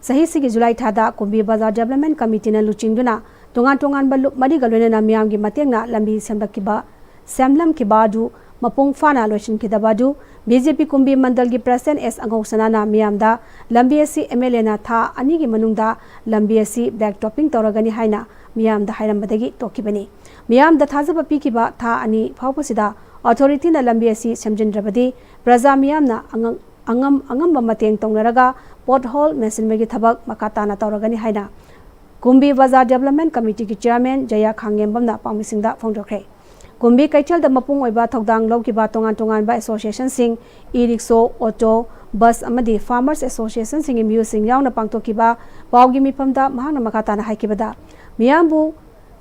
ꯆꯍꯤꯁꯤꯒꯤ ꯖꯨꯂꯥꯏ ꯊꯥꯗ ꯀꯨꯝꯕꯤ ꯕꯖꯥꯔ ꯗꯤꯕꯦꯂꯞꯃꯦꯟ ꯀꯃꯤꯇꯤꯅ ꯂꯨꯆꯤꯡꯗꯨꯅ ꯇꯣꯉꯥꯟ ꯇꯣꯉꯥꯟꯕ ꯂꯨꯞ ꯃꯔꯤꯒ ꯂꯣꯏꯅꯅ ꯃꯤꯌꯥꯝꯒꯤ ꯃꯇꯦꯡꯅ ꯂꯝꯕꯤ ꯁꯦꯝꯂꯛꯈꯤꯕ ꯁꯦꯝꯂꯝꯈꯤꯕ ꯑꯗꯨ ꯃꯄꯨꯡ ꯐꯥꯅ ꯂꯣꯏꯁꯤꯟꯈꯤꯗꯕ ꯑꯗꯨ ꯕꯤ ꯖꯦ ꯄꯤ ꯀꯨꯝꯕꯤ ꯃꯟꯗꯜꯒꯤ ꯄ꯭ꯔꯦꯁꯤꯗꯦꯟꯠ ꯑꯦꯁ ꯑꯉꯧꯁꯅꯥꯅ ꯃꯤꯌꯥꯝꯗ ꯂꯝꯕꯤ ꯑꯁꯤ ꯑꯦꯝ ꯑꯦꯜ ꯑꯦꯅ ꯊꯥ ꯑꯅꯤꯒꯤ ꯃꯅꯨꯡꯗ ꯂꯝꯕꯤ ꯑꯁꯤ ꯕ꯭ꯂꯦꯛ ꯇꯣꯞꯄꯤꯡ ꯇꯧꯔꯒꯅꯤ ꯍꯥꯏꯅ ꯃꯤꯌꯥꯝꯗ ꯍꯥꯏꯔꯝꯕꯗꯒꯤ ꯇꯣꯛꯈꯤꯕꯅꯤ꯫ ꯃꯤꯌꯥꯝꯗ ꯊꯥꯖꯕ ꯄꯤꯈꯤꯕ ꯊꯥ ꯑꯅꯤ ꯐꯥꯎꯕꯁꯤꯗ ꯑꯣꯊꯣꯔꯤꯇꯤꯅ ꯂꯝꯕꯤ ꯑꯁꯤ ꯁꯦꯝꯖꯤꯟꯗ꯭ꯔꯕꯗꯤ ꯄ꯭ꯔꯖꯥ ꯃꯤꯌꯥꯝꯅ ꯑꯉꯝ ꯑꯉꯝꯕ ꯃꯇꯦꯡ ꯇꯧꯅꯔꯒ ꯄꯣꯠ ꯍꯣꯜ ꯃꯦꯟꯁꯤꯟꯕꯒꯤ ꯊꯕꯛ ꯃꯈꯥ ꯇꯥꯅ ꯇꯧꯔꯒꯅꯤ ꯍꯥꯏꯅ ꯀꯨꯝꯕꯤ ꯕꯖꯥꯔ ꯗꯤꯕꯦꯂꯞꯃꯦꯟ ꯀꯃꯤꯇꯤꯒꯤ ꯆꯤꯌꯥꯔꯃꯦꯟ ꯖꯌꯥ ꯈꯥꯡꯉꯦꯝꯕꯝꯅ ꯄꯥꯎꯃꯤꯁꯤꯡꯗ ꯐꯣꯡꯗꯣꯛꯈ꯭ꯔꯦ꯫ ꯀꯨꯝꯕꯤ ꯀꯩꯊꯦꯜꯗ ꯃꯄꯨꯡ ꯑꯣꯏꯕ ꯊꯧꯗꯥꯡ ꯂꯧꯈꯤꯕ ꯇꯣꯉꯥꯟ ꯇꯣꯉꯥꯟꯕ associationꯁꯤꯡ, e-rickshaw, auto, bus ꯑꯃꯗꯤ farmers associationꯁꯤꯡꯒꯤ ꯃꯤꯑꯣꯏꯁꯤꯡ ꯌꯥꯎꯅ ꯄꯥꯡꯊꯣꯛꯈꯤꯕ ꯄꯥꯎꯒꯤ ꯃꯤꯐꯝꯗ ꯃꯍꯥꯛꯅ ꯃꯈꯥ ꯇꯥꯅ ꯍꯥꯏꯈꯤꯕꯗ, ꯃꯤꯌꯥꯝꯕꯨ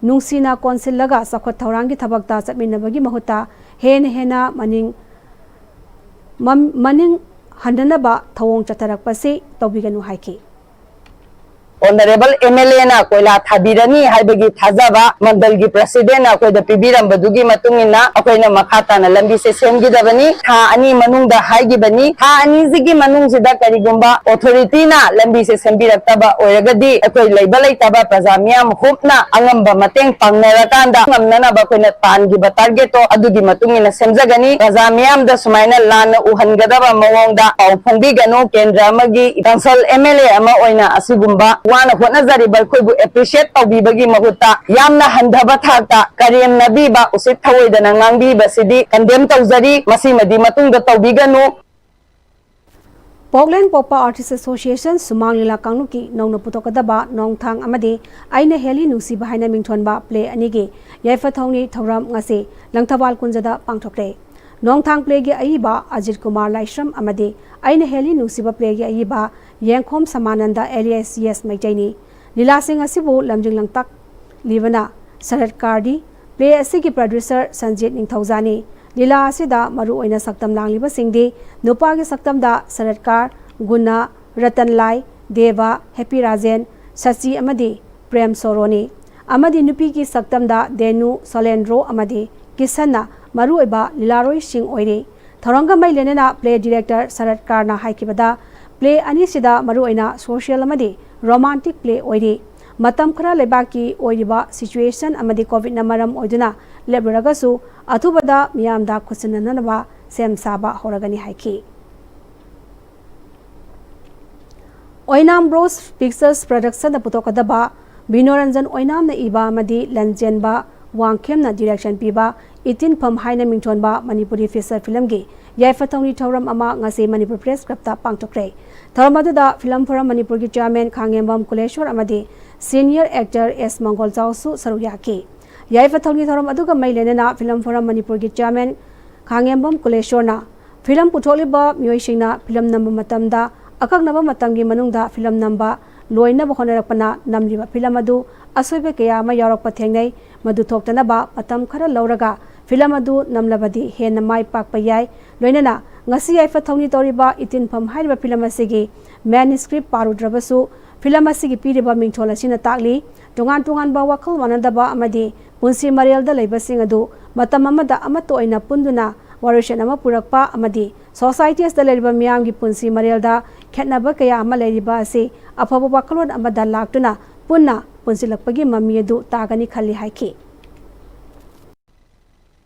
ꯅꯨꯡꯁꯤꯅ ꯀꯣꯟꯁꯤꯜꯂꯒ ꯆꯥꯎꯈꯠ ꯊꯧꯔꯥꯡꯒꯤ ꯊꯕꯛꯇ ꯆꯠꯃꯤꯟꯅꯕꯒꯤ ꯃꯍꯨꯠꯇ ꯍꯦꯟꯅ ꯍꯦꯟꯅ ꯃꯅꯤꯡ ꯃꯝ-, ꯃꯅꯤꯡ ꯍꯟꯗꯅꯕ ꯊꯧꯑꯣꯡ ꯆꯠꯊꯔꯛꯄꯁꯤ ꯇꯧꯕꯤꯒꯅꯨ ꯍꯥꯏꯈꯤ꯫ ꯑꯣꯅꯔꯦꯕꯜ ꯑꯦꯝ ꯑꯦꯜ ꯑꯦꯅ ꯀꯣꯏꯂꯥ ꯊꯥꯕꯤꯔꯅꯤ ꯍꯥꯏꯕꯒꯤ ꯊꯥꯖꯕ ꯃꯟꯗꯜꯒꯤ ꯄ꯭ꯔꯁꯤꯗꯦꯟꯅ ꯑꯩꯈꯣꯏꯗ ꯄꯤꯕꯤꯔꯝꯕꯗꯨꯒꯤ ꯃꯇꯨꯡ ꯏꯟꯅ ꯑꯩꯈꯣꯏꯅ ꯃꯈꯥ ꯇꯥꯅ ꯂꯝꯕꯤꯁꯦ ꯁꯦꯝꯒꯗꯕꯅꯤ꯫ ꯊꯥ ꯑꯅꯤ ꯃꯅꯨꯡꯗ ꯍꯥꯏꯈꯤꯕꯅꯤ꯫ ꯊꯥ ꯑꯅꯤꯁꯤꯒꯤ ꯃꯅꯨꯡꯁꯤꯗ ꯀꯔꯤꯒꯨꯝꯕ ꯑꯣꯊꯣꯔꯤꯇꯤꯅ ꯂꯝꯕꯤꯁꯦ ꯁꯦꯝꯕꯤꯔꯛꯇꯕ ꯑꯣꯏꯔꯒꯗꯤ ꯑꯩꯈꯣꯏ ꯂꯩꯕ ꯂꯩꯇꯕ ꯄ꯭ꯔꯖꯥ ꯃꯤꯌꯥꯝ ꯍꯨꯞꯅ ꯑꯉꯝꯕ ꯃꯇꯦꯡ ꯄꯥꯡꯅꯔꯀꯥꯟꯗ ꯉꯝꯅꯅꯕ ꯑꯩꯈꯣꯏꯅ ꯇꯥꯟꯈꯤꯕ ꯇꯥꯔꯒꯦꯠꯇꯣ ꯑꯗꯨꯒꯤ ꯃꯇꯨꯡ ꯏꯟꯅ ꯁꯦꯝꯖꯒꯅꯤ꯫ ꯄ꯭ꯔꯖꯥ ꯃꯤꯌꯥꯝꯗ ꯁꯨꯃꯥꯏꯅ ꯂꯥꯟꯅ ꯎꯍꯟꯒꯗꯕ ꯃꯑꯣꯡꯗ ꯄꯥꯎ ꯐꯣꯡꯕꯤꯒꯅꯨ꯫ ꯀꯦꯟꯗ꯭ꯔ ꯑꯃꯒꯤ ꯀꯥꯎꯟꯁꯤꯜ ꯑꯦꯝ ꯑꯦꯜ ꯑꯦ ꯑꯃ ꯑꯣꯏꯅ ꯑꯁꯤꯒꯨꯝꯕ ꯋꯥꯅ ꯍꯣꯠꯅꯖꯔꯤꯕ ꯑꯩꯈꯣꯏꯕꯨ ꯑꯦꯄ꯭ꯔꯤꯁꯤꯌꯦꯠ ꯇꯧꯕꯤꯕꯒꯤ ꯃꯍꯨꯠꯇ ꯌꯥꯝꯅ ꯍꯟꯊꯕ ꯊꯥꯛꯇ ꯀꯔꯦꯝꯅꯕꯤꯕ, ꯎꯁꯤꯠ ꯊꯑꯣꯏꯗꯅ ꯉꯥꯡꯕꯤꯕꯁꯤꯗꯤ ꯀꯟꯗꯦꯝ ꯇꯧꯖꯔꯤ꯫ ꯃꯁꯤꯃꯗꯤ ꯃꯇꯨꯡꯗ ꯇꯧꯕꯤꯒꯅꯨ꯫ ꯄꯣꯛꯂꯦꯟ ꯄꯣꯛꯄ Artist Association ꯁꯨꯃꯥꯡ ꯂꯤꯂꯥ ꯀꯥꯡꯂꯨꯞꯀꯤ ꯅꯧꯅ ꯄꯨꯊꯣꯛꯀꯗꯕ ꯅꯣꯡꯊꯥꯡ ꯑꯃꯗꯤ ꯑꯩꯅ ꯍꯦꯜꯂꯤ ꯅꯨꯡꯁꯤꯕ ꯍꯥꯏꯅ ꯃꯤꯡꯊꯣꯟꯕ ꯄ꯭ꯂꯦ ꯑꯅꯤꯒꯤ ꯌꯥꯏꯐ ꯊꯧꯅꯤ ꯊꯧꯔꯝ ꯉꯁꯤ ꯂꯪꯊꯕꯥꯜ ꯀꯨꯟꯖꯗ ꯄꯥꯡꯊꯣꯛꯈ꯭ꯔꯦ꯫ ꯅꯣꯡꯊꯥꯡ ꯄ꯭ꯂꯦꯒꯤ ꯑꯏꯕ ꯑꯖꯤꯠ ꯀꯨꯃꯥꯔ ꯂꯥꯏꯁ꯭ꯔꯝ ꯑꯃꯗꯤ ꯑꯩꯅ ꯍꯦꯜꯂꯤ ꯅꯨꯡꯁꯤꯕ ꯄ꯭ꯂꯦꯒꯤ ꯑꯏꯕ ꯌꯦꯡꯈꯣꯝ ꯁꯃꯥꯅꯟꯗ alias ꯌꯦꯁ ꯃꯩꯇꯩꯅꯤ꯫ ꯂꯤꯂꯥꯁꯤꯡ ꯑꯁꯤꯕꯨ ꯂꯝꯖꯤꯡ ꯂꯝꯇꯥꯛꯂꯤꯕꯅ ꯁꯔꯠ ꯀꯥꯔꯗꯤ꯫ ꯄ꯭ꯂꯦ ꯑꯁꯤꯒꯤ ꯄ꯭ꯔꯗ꯭ꯌꯨꯁꯔ ꯁꯟꯖꯤꯠ ꯅꯤꯡꯊꯧꯖꯥꯅꯤ꯫ ꯂꯤꯂꯥ ꯑꯁꯤꯗ ꯃꯔꯨꯑꯣꯏꯅ ꯁꯛꯇꯝ ꯂꯥꯡꯂꯤꯕꯁꯤꯡꯗꯤ ꯅꯨꯄꯥꯒꯤ ꯁꯛꯇꯝꯗ ꯁꯔꯠ ꯀꯥꯔ, ꯒꯨꯅꯥ, ꯔꯇꯟ ꯂꯥꯏ, ꯗꯦꯕ, ꯍꯦꯄꯤ ꯔꯥꯖꯦꯟ, ꯁꯆꯤ ꯑꯃꯗꯤ ꯄ꯭ꯔꯦꯝ ꯁꯣꯔꯣꯅꯤ꯫ ꯑꯃꯗꯤ ꯅꯨꯄꯤꯒꯤ ꯁꯛꯇꯝꯗ ꯗꯦꯅꯨ, ꯁꯣꯂꯦꯟꯗ꯭ꯔꯣ ꯑꯃꯗꯤ ꯀꯤꯁꯟꯅ ꯃꯔꯨꯑꯣꯏꯕ ꯂꯤꯂꯥꯔꯣꯏꯁꯤꯡ ꯑꯣꯏꯔꯤ꯫ ꯊꯧꯔꯝꯒ ꯃꯩ ꯂꯣꯏꯅꯅ ꯄ꯭ꯂꯦ ꯗꯤꯔꯦꯛꯇꯔ ꯁꯔꯠ ꯀꯥꯔꯅ ꯍꯥꯏꯈꯤꯕꯗ, ꯄ꯭ꯂꯦ ꯑꯅꯤꯁꯤꯗ ꯃꯔꯨꯑꯣꯏꯅ ꯁꯣꯁꯤꯌꯦꯜ ꯑꯃꯗꯤ ꯔꯣꯃꯥꯟꯇꯤꯛ ꯄ꯭ꯂꯦ ꯑꯣꯏꯔꯤ꯫ ꯃꯇꯝ ꯈꯔ ꯂꯩꯕꯥꯛꯀꯤ ꯑꯣꯏꯔꯤꯕ ꯁꯤꯆꯨꯋꯦꯁꯟ ꯑꯃꯗꯤ ꯀꯣꯚꯤꯗꯅ ꯃꯔꯝ ꯑꯣꯏꯗꯨꯅ ꯂꯦꯞꯂꯨꯔꯒꯁꯨ, ꯑꯊꯨꯕꯗ ꯃꯤꯌꯥꯝꯗ ꯈꯨꯠꯁꯤꯟꯅꯅꯕ ꯁꯦꯝ ꯁꯥꯕ ꯍꯧꯔꯒꯅꯤ ꯍꯥꯏꯈꯤ꯫ ꯑꯣꯏꯅꯥꯝ ꯕ꯭ꯔꯣꯁ ꯄꯤꯛꯆꯔꯁ ꯄ꯭ꯔꯗꯛꯁꯟꯅ ꯄꯨꯊꯣꯛꯀꯗꯕ ꯕꯤꯅꯣꯔꯟꯖꯟ ꯑꯣꯏꯅꯥꯝꯅ ꯏꯕ ꯑꯃꯗꯤ ꯂꯟꯆꯦꯟꯕ ꯋꯥꯡꯈꯦꯝꯅ ꯗꯤꯔꯦꯛꯁꯟ ꯄꯤꯕ ꯏꯇꯤꯟꯐꯝ ꯍꯥꯏꯅ ꯃꯤꯡꯊꯣꯟꯕ ꯃꯅꯤꯄꯨꯔꯤ ꯐꯤꯆꯔ ꯐꯤꯂꯝꯒꯤ ꯌꯥꯏꯐ ꯊꯧꯅꯤ ꯊꯧꯔꯝ ꯑꯃ ꯉꯁꯤ ꯃꯅꯤꯄꯨꯔ ꯄ꯭ꯔꯦꯁ ꯀ꯭ꯂꯕꯇ ꯄꯥꯡꯊꯣꯛꯈ꯭ꯔꯦ꯫ ꯊꯧꯔꯝ ꯑꯗꯨꯗ ꯐꯤꯂꯝ ꯐꯣꯔꯝ ꯃꯅꯤꯄꯨꯔꯒꯤ ꯆꯤꯌꯥꯔꯃꯦꯟ ꯈꯥꯉꯦꯝꯕꯝ ꯀꯨꯂꯦꯁꯣꯔ ꯑꯃꯗꯤ ꯁꯤꯅꯤꯌꯔ ꯑꯦꯛꯇꯔ ꯑꯦꯁ ꯃꯪꯒꯣꯜꯆꯥꯎꯁꯨ ꯁꯔꯨꯛ ꯌꯥꯈꯤ꯫ ꯌꯥꯏꯐ ꯊꯧꯅꯤ ꯊꯧꯔꯝ ꯑꯗꯨꯒ ꯃꯔꯤ ꯂꯩꯅꯅ ꯐꯤꯂꯝ ꯐꯣꯔꯝ ꯃꯅꯤꯄꯨꯔꯒꯤ ꯆꯤꯌꯥꯔꯃꯦꯟ ꯈꯥꯉꯦꯝꯕꯝ ꯀꯨꯂꯦꯁꯣꯔꯅ ꯐꯤꯂꯝ ꯄꯨꯊꯣꯛꯂꯤꯕ ꯃꯤꯑꯣꯏꯁꯤꯡꯅ ꯐꯤꯂꯝ ꯅꯝꯕ ꯃꯇꯝꯗ ꯑꯀꯛꯅꯕ ꯃꯇꯝꯒꯤ ꯃꯅꯨꯡꯗ ꯐꯤꯂꯝ ꯅꯝꯕ ꯂꯣꯏꯅꯕ ꯍꯣꯠꯅꯔꯛꯄꯅ ꯅꯝꯂꯤꯕ ꯐꯤꯂꯝ ꯑꯗꯨ ꯑꯁꯣꯏꯕ ꯀꯌꯥ ꯑꯃ ꯌꯥꯎꯔꯛꯄ ꯊꯦꯡꯅꯩ꯫ ꯃꯗꯨ ꯊꯣꯛꯇꯅꯕ ꯃꯇꯝ ꯈꯔ ꯂꯧꯔꯒ ꯐꯤꯂꯝ ꯑꯗꯨ ꯅꯝꯂꯕꯗꯤ ꯍꯦꯟꯅ ꯃꯥꯏ ꯄꯥꯛꯄ ꯌꯥꯏ꯫ ꯂꯣꯏꯅꯅ ꯉꯁꯤ ꯌꯥꯏꯐ ꯊꯧꯅꯤ ꯇꯧꯔꯤꯕ ꯏꯇꯤꯟꯐꯝ ꯍꯥꯏꯔꯤꯕ ꯐꯤꯂꯝ ꯑꯁꯤꯒꯤ ꯃꯦꯟ ꯁꯀ꯭ꯔꯤꯞ ꯄꯥꯔꯨꯗ꯭ꯔꯕꯁꯨ ꯐꯤꯂꯝ ꯑꯁꯤꯒꯤ ꯄꯤꯔꯤꯕ ꯃꯤꯡꯊꯣꯜ ꯑꯁꯤꯅ ꯇꯥꯛꯂꯤ, ꯇꯣꯉꯥꯟ ꯇꯣꯉꯥꯟꯕ ꯋꯥꯈꯜ ꯃꯥꯟꯅꯗꯕ ꯑꯃꯗꯤ ꯄꯨꯟꯁꯤ ꯃꯔꯦꯜꯗ ꯂꯩꯕꯁꯤꯡ ꯑꯗꯨ ꯃꯇꯝ ꯑꯃꯗ ꯑꯃꯠꯇ ꯑꯣꯏꯅ ꯄꯨꯟꯗꯨꯅ ꯋꯥꯔꯣꯏꯁꯤꯟ ꯑꯃ ꯄꯨꯔꯛꯄ ꯑꯃꯗꯤ ꯁꯣꯁꯥꯏꯇꯤ ꯑꯁꯤꯗ ꯂꯩꯔꯤꯕ ꯃꯤꯌꯥꯝꯒꯤ ꯄꯨꯟꯁꯤ ꯃꯔꯦꯜꯗ ꯈꯦꯠꯅꯕ ꯀꯌꯥ ꯑꯃ ꯂꯩꯔꯤꯕ ꯑꯁꯤ ꯑꯐꯕ ꯋꯥꯈꯜꯂꯣꯟ ꯑꯃꯗ ꯂꯥꯛꯇꯨꯅ ꯄꯨꯟꯅ ꯄꯨꯟꯁꯤꯜꯂꯛꯄꯒꯤ ꯃꯃꯤ ꯑꯗꯨ ꯇꯥꯒꯅꯤ ꯈꯜꯂꯤ ꯍꯥꯏꯈꯤ꯫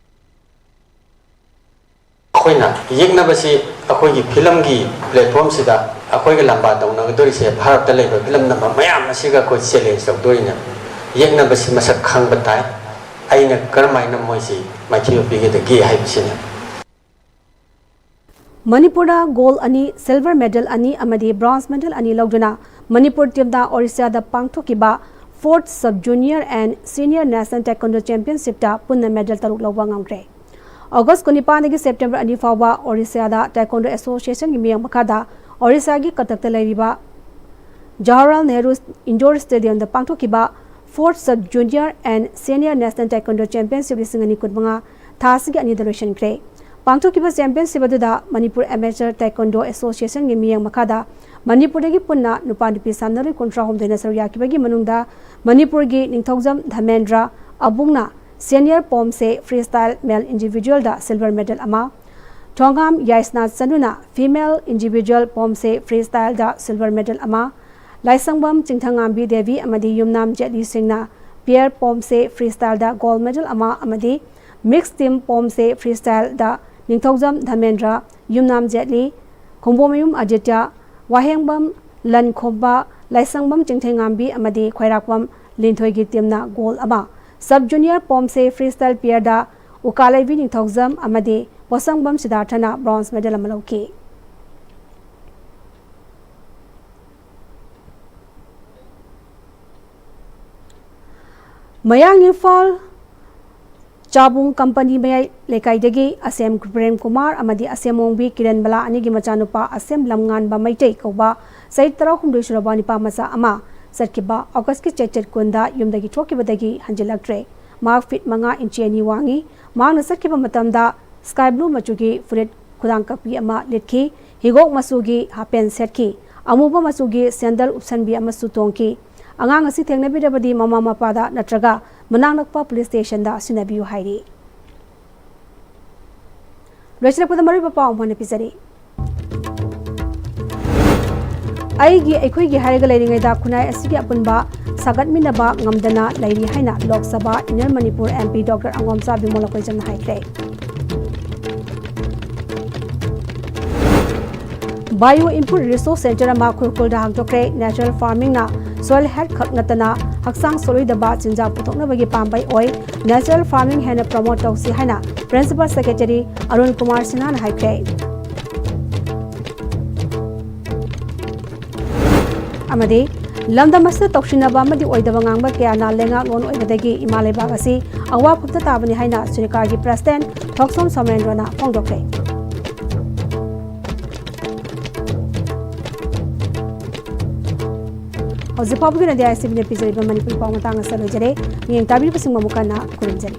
ꯑꯩꯈꯣꯏꯅ ꯌꯦꯛꯅꯕꯁꯤ ꯑꯩꯈꯣꯏꯒꯤ ꯐꯤꯂꯝꯒꯤ ꯄ꯭ꯂꯦꯠꯐꯣꯝꯁꯤꯗ ꯑꯩꯈꯣꯏꯒ ꯂꯝꯕꯥ ꯇꯧꯅꯒꯗꯧꯔꯤꯁꯦ ꯚꯥꯔꯠꯇ ꯂꯩꯕ ꯐꯤꯂꯝ ꯅꯝꯕ ꯃꯌꯥꯝ ꯑꯁꯤꯒ ꯑꯩꯈꯣꯏ ꯆꯦꯂꯦꯟꯖ ꯇꯧꯗꯣꯔꯤꯅꯦ꯫ ꯌꯦꯛꯅꯕꯁꯤ ꯃꯁꯛ ꯈꯪꯕ ꯇꯥꯏ꯫ ꯑꯩꯅ ꯀꯔꯝꯍꯥꯏꯅ ꯃꯣꯏꯁꯤ ꯃꯥꯏꯊꯤꯕ ꯄꯤꯒꯗꯒꯦ ꯍꯥꯏꯕꯁꯤꯅꯤ꯫ ꯃꯅꯤꯄꯨꯔꯗ ꯒꯣꯜ ꯑꯅꯤ, ꯁꯤꯜꯚꯔ ꯃꯦꯗꯜ ꯑꯅꯤ ꯑꯃꯗꯤ ꯕ꯭ꯔꯣꯟꯖ ꯃꯦꯗꯜ ꯑꯅꯤ ꯂꯧꯗꯨꯅ ꯃꯅꯤꯄꯨꯔ ꯇꯤꯝꯅ ꯑꯣꯔꯤꯁꯥꯗ ꯄꯥꯡꯊꯣꯛꯈꯤꯕ Fourth Sub Junior and Senior National Taekwondo Championshipꯇ ꯄꯨꯟꯅ ꯃꯦꯗꯜ ꯇꯔꯨꯛ ꯂꯧꯕ ꯉꯝꯈ꯭ꯔꯦ꯫ ꯑꯣꯒꯁ ꯀꯨꯟꯅꯤꯄꯥꯟꯗꯒꯤ ꯁꯦꯞꯇꯦꯝꯕꯔ ꯑꯅꯤ ꯐꯥꯎꯕ ꯑꯣꯔꯤꯁꯥꯗ ꯇꯥꯏꯀꯣꯟꯗꯣ ꯑꯦꯁꯣꯁꯤꯌꯦꯁꯟꯒꯤ ꯃꯤꯠꯌꯦꯡ ꯃꯈꯥꯗ ꯑꯣꯔꯤꯁꯥꯒꯤ ꯀꯇꯛꯇ ꯂꯩꯔꯤꯕ ꯖꯋꯥꯍꯔꯂꯥꯜ ꯅꯦꯍꯔꯨ ꯏꯟꯗꯣꯔ ꯁ꯭ꯇꯦꯗꯤꯌꯝꯗ ꯄꯥꯡꯊꯣꯛꯈꯤꯕ Fourth Sub Junior and Senior National Taekwondo Championship ꯂꯤꯁꯤꯡ ꯑꯅꯤ ꯀꯨꯟꯃꯉꯥ ꯊꯥ ꯑꯁꯤꯒꯤ ꯑꯅꯤꯗ ꯂꯣꯏꯁꯤꯟꯈ꯭ꯔꯦ꯫ ꯄꯥꯡꯊꯣꯛꯈꯤꯕ ꯆꯦꯝꯄꯤꯌꯟꯁꯤꯞ ꯑꯗꯨꯗ ꯃꯅꯤꯄꯨꯔ ꯑꯦꯃꯦꯆꯔ ꯇꯥꯏꯀꯣꯟꯗꯣ ꯑꯦꯁꯣꯁꯤꯌꯦꯁꯟꯒꯤ ꯃꯤꯠꯌꯦꯡ ꯃꯈꯥꯗ ꯃꯅꯤꯄꯨꯔꯗꯒꯤ ꯄꯨꯟꯅ ꯅꯨꯄꯥ ꯅꯨꯄꯤ ꯁꯥꯟꯅꯔꯣꯏ ꯀꯨꯟꯊ꯭ꯔꯥ ꯍꯨꯝꯗꯣꯏꯅ ꯁꯔꯨꯛ ꯌꯥꯈꯤꯕꯒꯤ ꯃꯅꯨꯡꯗ ꯃꯅꯤꯄꯨꯔꯒꯤ ꯅꯤꯡꯊꯧꯖꯝ ꯙꯃꯦꯟꯗ꯭ꯔ ꯑꯕꯨꯡꯅ ꯁꯦꯅꯤꯌꯔ ꯄꯣꯝꯁꯦ ꯐ꯭ꯔꯤꯁ꯭ꯇꯥꯏꯜ ꯃꯦꯜ ꯏꯟꯗꯤꯚꯤꯖꯨꯋꯦꯜꯗ ꯁꯤꯜꯚꯔ ꯃꯦꯗꯜ ꯑꯃ, ꯊꯣꯡꯒꯥꯝ ꯌꯥꯏꯁꯅꯥ ꯆꯅꯨꯅ ꯐꯤꯃꯦꯜ ꯏꯟꯗꯤꯚꯤꯖꯨꯋꯦꯜ ꯄꯣꯝꯁꯦ ꯐ꯭ꯔꯤꯁ꯭ꯇꯥꯏꯜꯗ ꯁꯤꯜꯚꯔ ꯃꯦꯗꯜ ꯑꯃ, ꯂꯥꯏꯁꯪꯕꯝ ꯆꯤꯡꯊꯉꯥꯝꯕꯤ ꯗꯦꯕꯤ ꯑꯃꯗꯤ ꯌꯨꯝꯅꯥꯝ ꯖꯦꯠꯂꯤ ꯁꯤꯡꯅ ꯄꯤꯌꯔ ꯄꯣꯝꯁꯦ ꯐ꯭ꯔꯤꯁ꯭ꯇꯥꯏꯜꯗ ꯒꯣꯜꯗ ꯃꯦꯗꯜ ꯑꯃ ꯑꯃꯗꯤ ꯃꯤꯛꯁ ꯇꯤꯝ ꯄꯣꯝꯁꯦ ꯐ꯭ꯔꯤꯁ꯭ꯇꯥꯏꯜꯗ ꯅꯤꯡꯊꯧꯖꯝ ꯙꯃꯦꯟꯗ꯭ꯔ, ꯌꯨꯝꯅꯥꯝ ꯖꯦꯠꯂꯤ, ꯈꯣꯡꯕꯣꯝꯃꯌꯨꯝ ꯑꯥꯗꯤꯇ꯭ꯌ, ꯋꯥꯍꯦꯡꯕꯝ ꯂꯟꯈꯣꯝꯕ, ꯂꯥꯏꯁꯪꯕꯝ ꯆꯤꯡꯊꯩꯉꯥꯝꯕꯤ ꯑꯃꯗꯤ ꯈ꯭ꯋꯥꯏꯔꯥꯛꯄꯝ ꯂꯤꯟꯊꯣꯏꯒꯤ ꯇꯤꯝꯅ ꯒꯣꯜꯗ ꯑꯃ, ꯁꯕ ꯖꯨꯅꯤꯌꯔ ꯄꯣꯝꯁꯦ ꯐ꯭ꯔꯤꯁ꯭ꯇꯥꯏꯜ ꯄꯤꯌꯔꯗ ꯎꯀꯥꯂꯩꯕꯤ ꯅꯤꯡꯊꯧꯖꯝ ꯑꯃꯗꯤ ꯄꯣꯠꯁꯪꯕꯝ ꯁꯤꯗꯥꯔꯊꯅ ꯕ꯭ꯔꯣꯟꯖ ꯃꯦꯗꯜ ꯑꯃ ꯂꯧꯈꯤ꯫ ꯃꯌꯥꯡ ꯏꯝꯐꯥꯜ ꯆꯥꯕꯨꯡ ꯀꯝꯄꯅꯤ ꯃꯌꯥꯏ ꯂꯩꯀꯥꯏꯗꯒꯤ ꯑꯁꯦꯝ ꯄ꯭ꯔꯦꯝ ꯀꯨꯃꯥꯔ ꯑꯃꯗꯤ ꯑꯁꯦꯝ ꯑꯣꯡꯕꯤ ꯀꯤꯔꯟꯕꯂꯥ ꯑꯅꯤꯒꯤ ꯃꯆꯥꯅꯨꯄꯥ ꯑꯁꯦꯝ ꯂꯝꯉꯥꯟꯕ ꯃꯩꯇꯩ ꯀꯧꯕ ꯆꯍꯤ ꯇꯔꯥꯍꯨꯝꯗꯣꯏ ꯁꯨꯔꯕ ꯅꯤꯄꯥ ꯃꯆꯥ ꯑꯃ ꯆꯠꯈꯤꯕ ꯑꯣꯒꯁꯀꯤ ꯆꯩꯆꯠ ꯀꯨꯟꯗ ꯌꯨꯝꯗꯒꯤ ꯊꯣꯛꯈꯤꯕꯗꯒꯤ ꯍꯟꯖꯤꯜꯂꯛꯇ꯭ꯔꯦ꯫ ꯃꯍꯥꯛ ꯐꯤꯠ ꯃꯉꯥ ꯏꯟꯆꯤ ꯑꯅꯤ ꯋꯥꯡꯏ꯫ ꯃꯍꯥꯛꯅ ꯆꯠꯈꯤꯕ ꯃꯇꯝꯗ ꯁ꯭ꯀꯥꯏ ꯕ꯭ꯂꯨ ꯃꯆꯨꯒꯤ ꯐꯨꯔꯤꯠ ꯈꯨꯗꯥꯡ ꯀꯛꯄꯤ ꯑꯃ ꯂꯤꯠꯈꯤ꯫ ꯍꯤꯒꯣꯛ ꯃꯆꯨꯒꯤ ꯍꯥꯄꯦꯟ ꯁꯦꯠꯈꯤ꯫ ꯑꯃꯨꯕ ꯃꯆꯨꯒꯤ ꯁꯦꯟꯗꯜ ꯎꯞꯁꯟꯕꯤ ꯑꯃꯁꯨ ꯇꯣꯡꯈꯤ꯫ ꯑꯉꯥꯡ ꯑꯁꯤ ꯊꯦꯡꯅꯕꯤꯔꯕꯗꯤ ꯃꯃꯥ ꯃꯄꯥꯗ ꯅꯠꯇ꯭ꯔꯒ ꯃꯅꯥꯛ ꯅꯛꯄ ꯄꯨꯂꯤꯁ ꯁ꯭ꯇꯦꯁꯟꯗ ꯁꯤꯟꯅꯕꯤꯌꯨ ꯍꯥꯏꯔꯤ꯫ ꯂꯣꯏꯁꯤꯜꯂꯛꯄꯗ ꯃꯔꯨꯑꯣꯏꯕ ꯄꯥꯎ ꯑꯃ ꯍꯥꯟꯅ ꯄꯤꯖꯔꯤ꯫ ꯑꯩꯒꯤ, ꯑꯩꯈꯣꯏꯒꯤ ꯍꯥꯏꯔꯒ ꯂꯩꯔꯤꯉꯩꯗ ꯈꯨꯟꯅꯥꯏ ꯑꯁꯤꯒꯤ ꯑꯄꯨꯟꯕ ꯁꯥꯒꯠꯃꯤꯟꯅꯕ ꯉꯝꯗꯅ ꯂꯩꯔꯤ ꯍꯥꯏꯅ Lok Sabha inner Manipur MP Doctor ꯑꯉꯣꯝꯆꯥ Bimol ꯑꯀꯣꯏꯖꯝꯅ ꯍꯥꯏꯈ꯭ꯔꯦ꯫ Bio Input Resource Center ꯑꯃ ꯈꯨꯔꯈꯨꯜꯗ ꯍꯥꯡꯗꯣꯛꯈ꯭ꯔꯦ꯫ Natural farmingꯅ soil health ꯈꯛ ꯅꯠꯇꯅ ꯍꯛꯆꯥꯡ ꯁꯣꯛꯂꯣꯏꯗꯕ ꯆꯤꯟꯖꯥꯛ ꯄꯨꯊꯣꯛꯅꯕꯒꯤ ꯄꯥꯝꯕꯩ ꯑꯣꯏ꯫ Natural farming ꯍꯦꯟꯅ promote ꯇꯧꯁꯤ ꯍꯥꯏꯅ Principal Secretary ꯑꯔꯨꯟ ꯀꯨꯃꯥꯔ ꯁꯤꯟꯍꯥꯅ ꯍꯥꯏꯈ꯭ꯔꯦ꯫ ꯑꯃꯗꯤ ꯂꯝꯗꯝ ꯑꯁꯤꯗ ꯇꯧꯁꯤꯟꯅꯕ ꯑꯃꯗꯤ ꯑꯣꯏꯗꯕ ꯉꯥꯡꯕ ꯀꯌꯥꯅ ꯂꯩꯉꯥꯛꯂꯣꯟ ꯑꯣꯏꯕꯗꯒꯤ ꯏꯃꯥ ꯂꯩꯕꯥꯛ ꯑꯁꯤ ꯑꯋꯥꯐꯝꯗ ꯇꯥꯕꯅꯤ ꯍꯥꯏꯅ ꯁꯨꯔꯤꯀꯥꯒꯤ President ꯊꯣꯛꯆꯣꯝ ꯁꯣꯃꯦꯟꯗ꯭ꯔꯣꯅ ꯐꯣꯡꯗꯣꯛꯈ꯭ꯔꯦ꯫ ꯍꯧꯖꯤꯛ ꯐꯥꯎꯕꯒꯤ ꯑꯣꯏꯅꯗꯤ ICBꯅ ꯄꯤꯖꯔꯤꯕ ꯃꯅꯤꯄꯨꯔꯤ ꯄꯥꯎ ꯃꯇꯥꯡ ꯑꯁꯤꯗ ꯂꯣꯏꯖꯔꯦ꯫ ꯃꯤꯠꯌꯦꯡ ꯇꯥꯕꯤꯔꯤꯕꯁꯤꯡꯕꯨ ꯑꯃꯨꯛ ꯍꯟꯅ ꯈꯨꯔꯨꯝꯖꯔꯤ꯫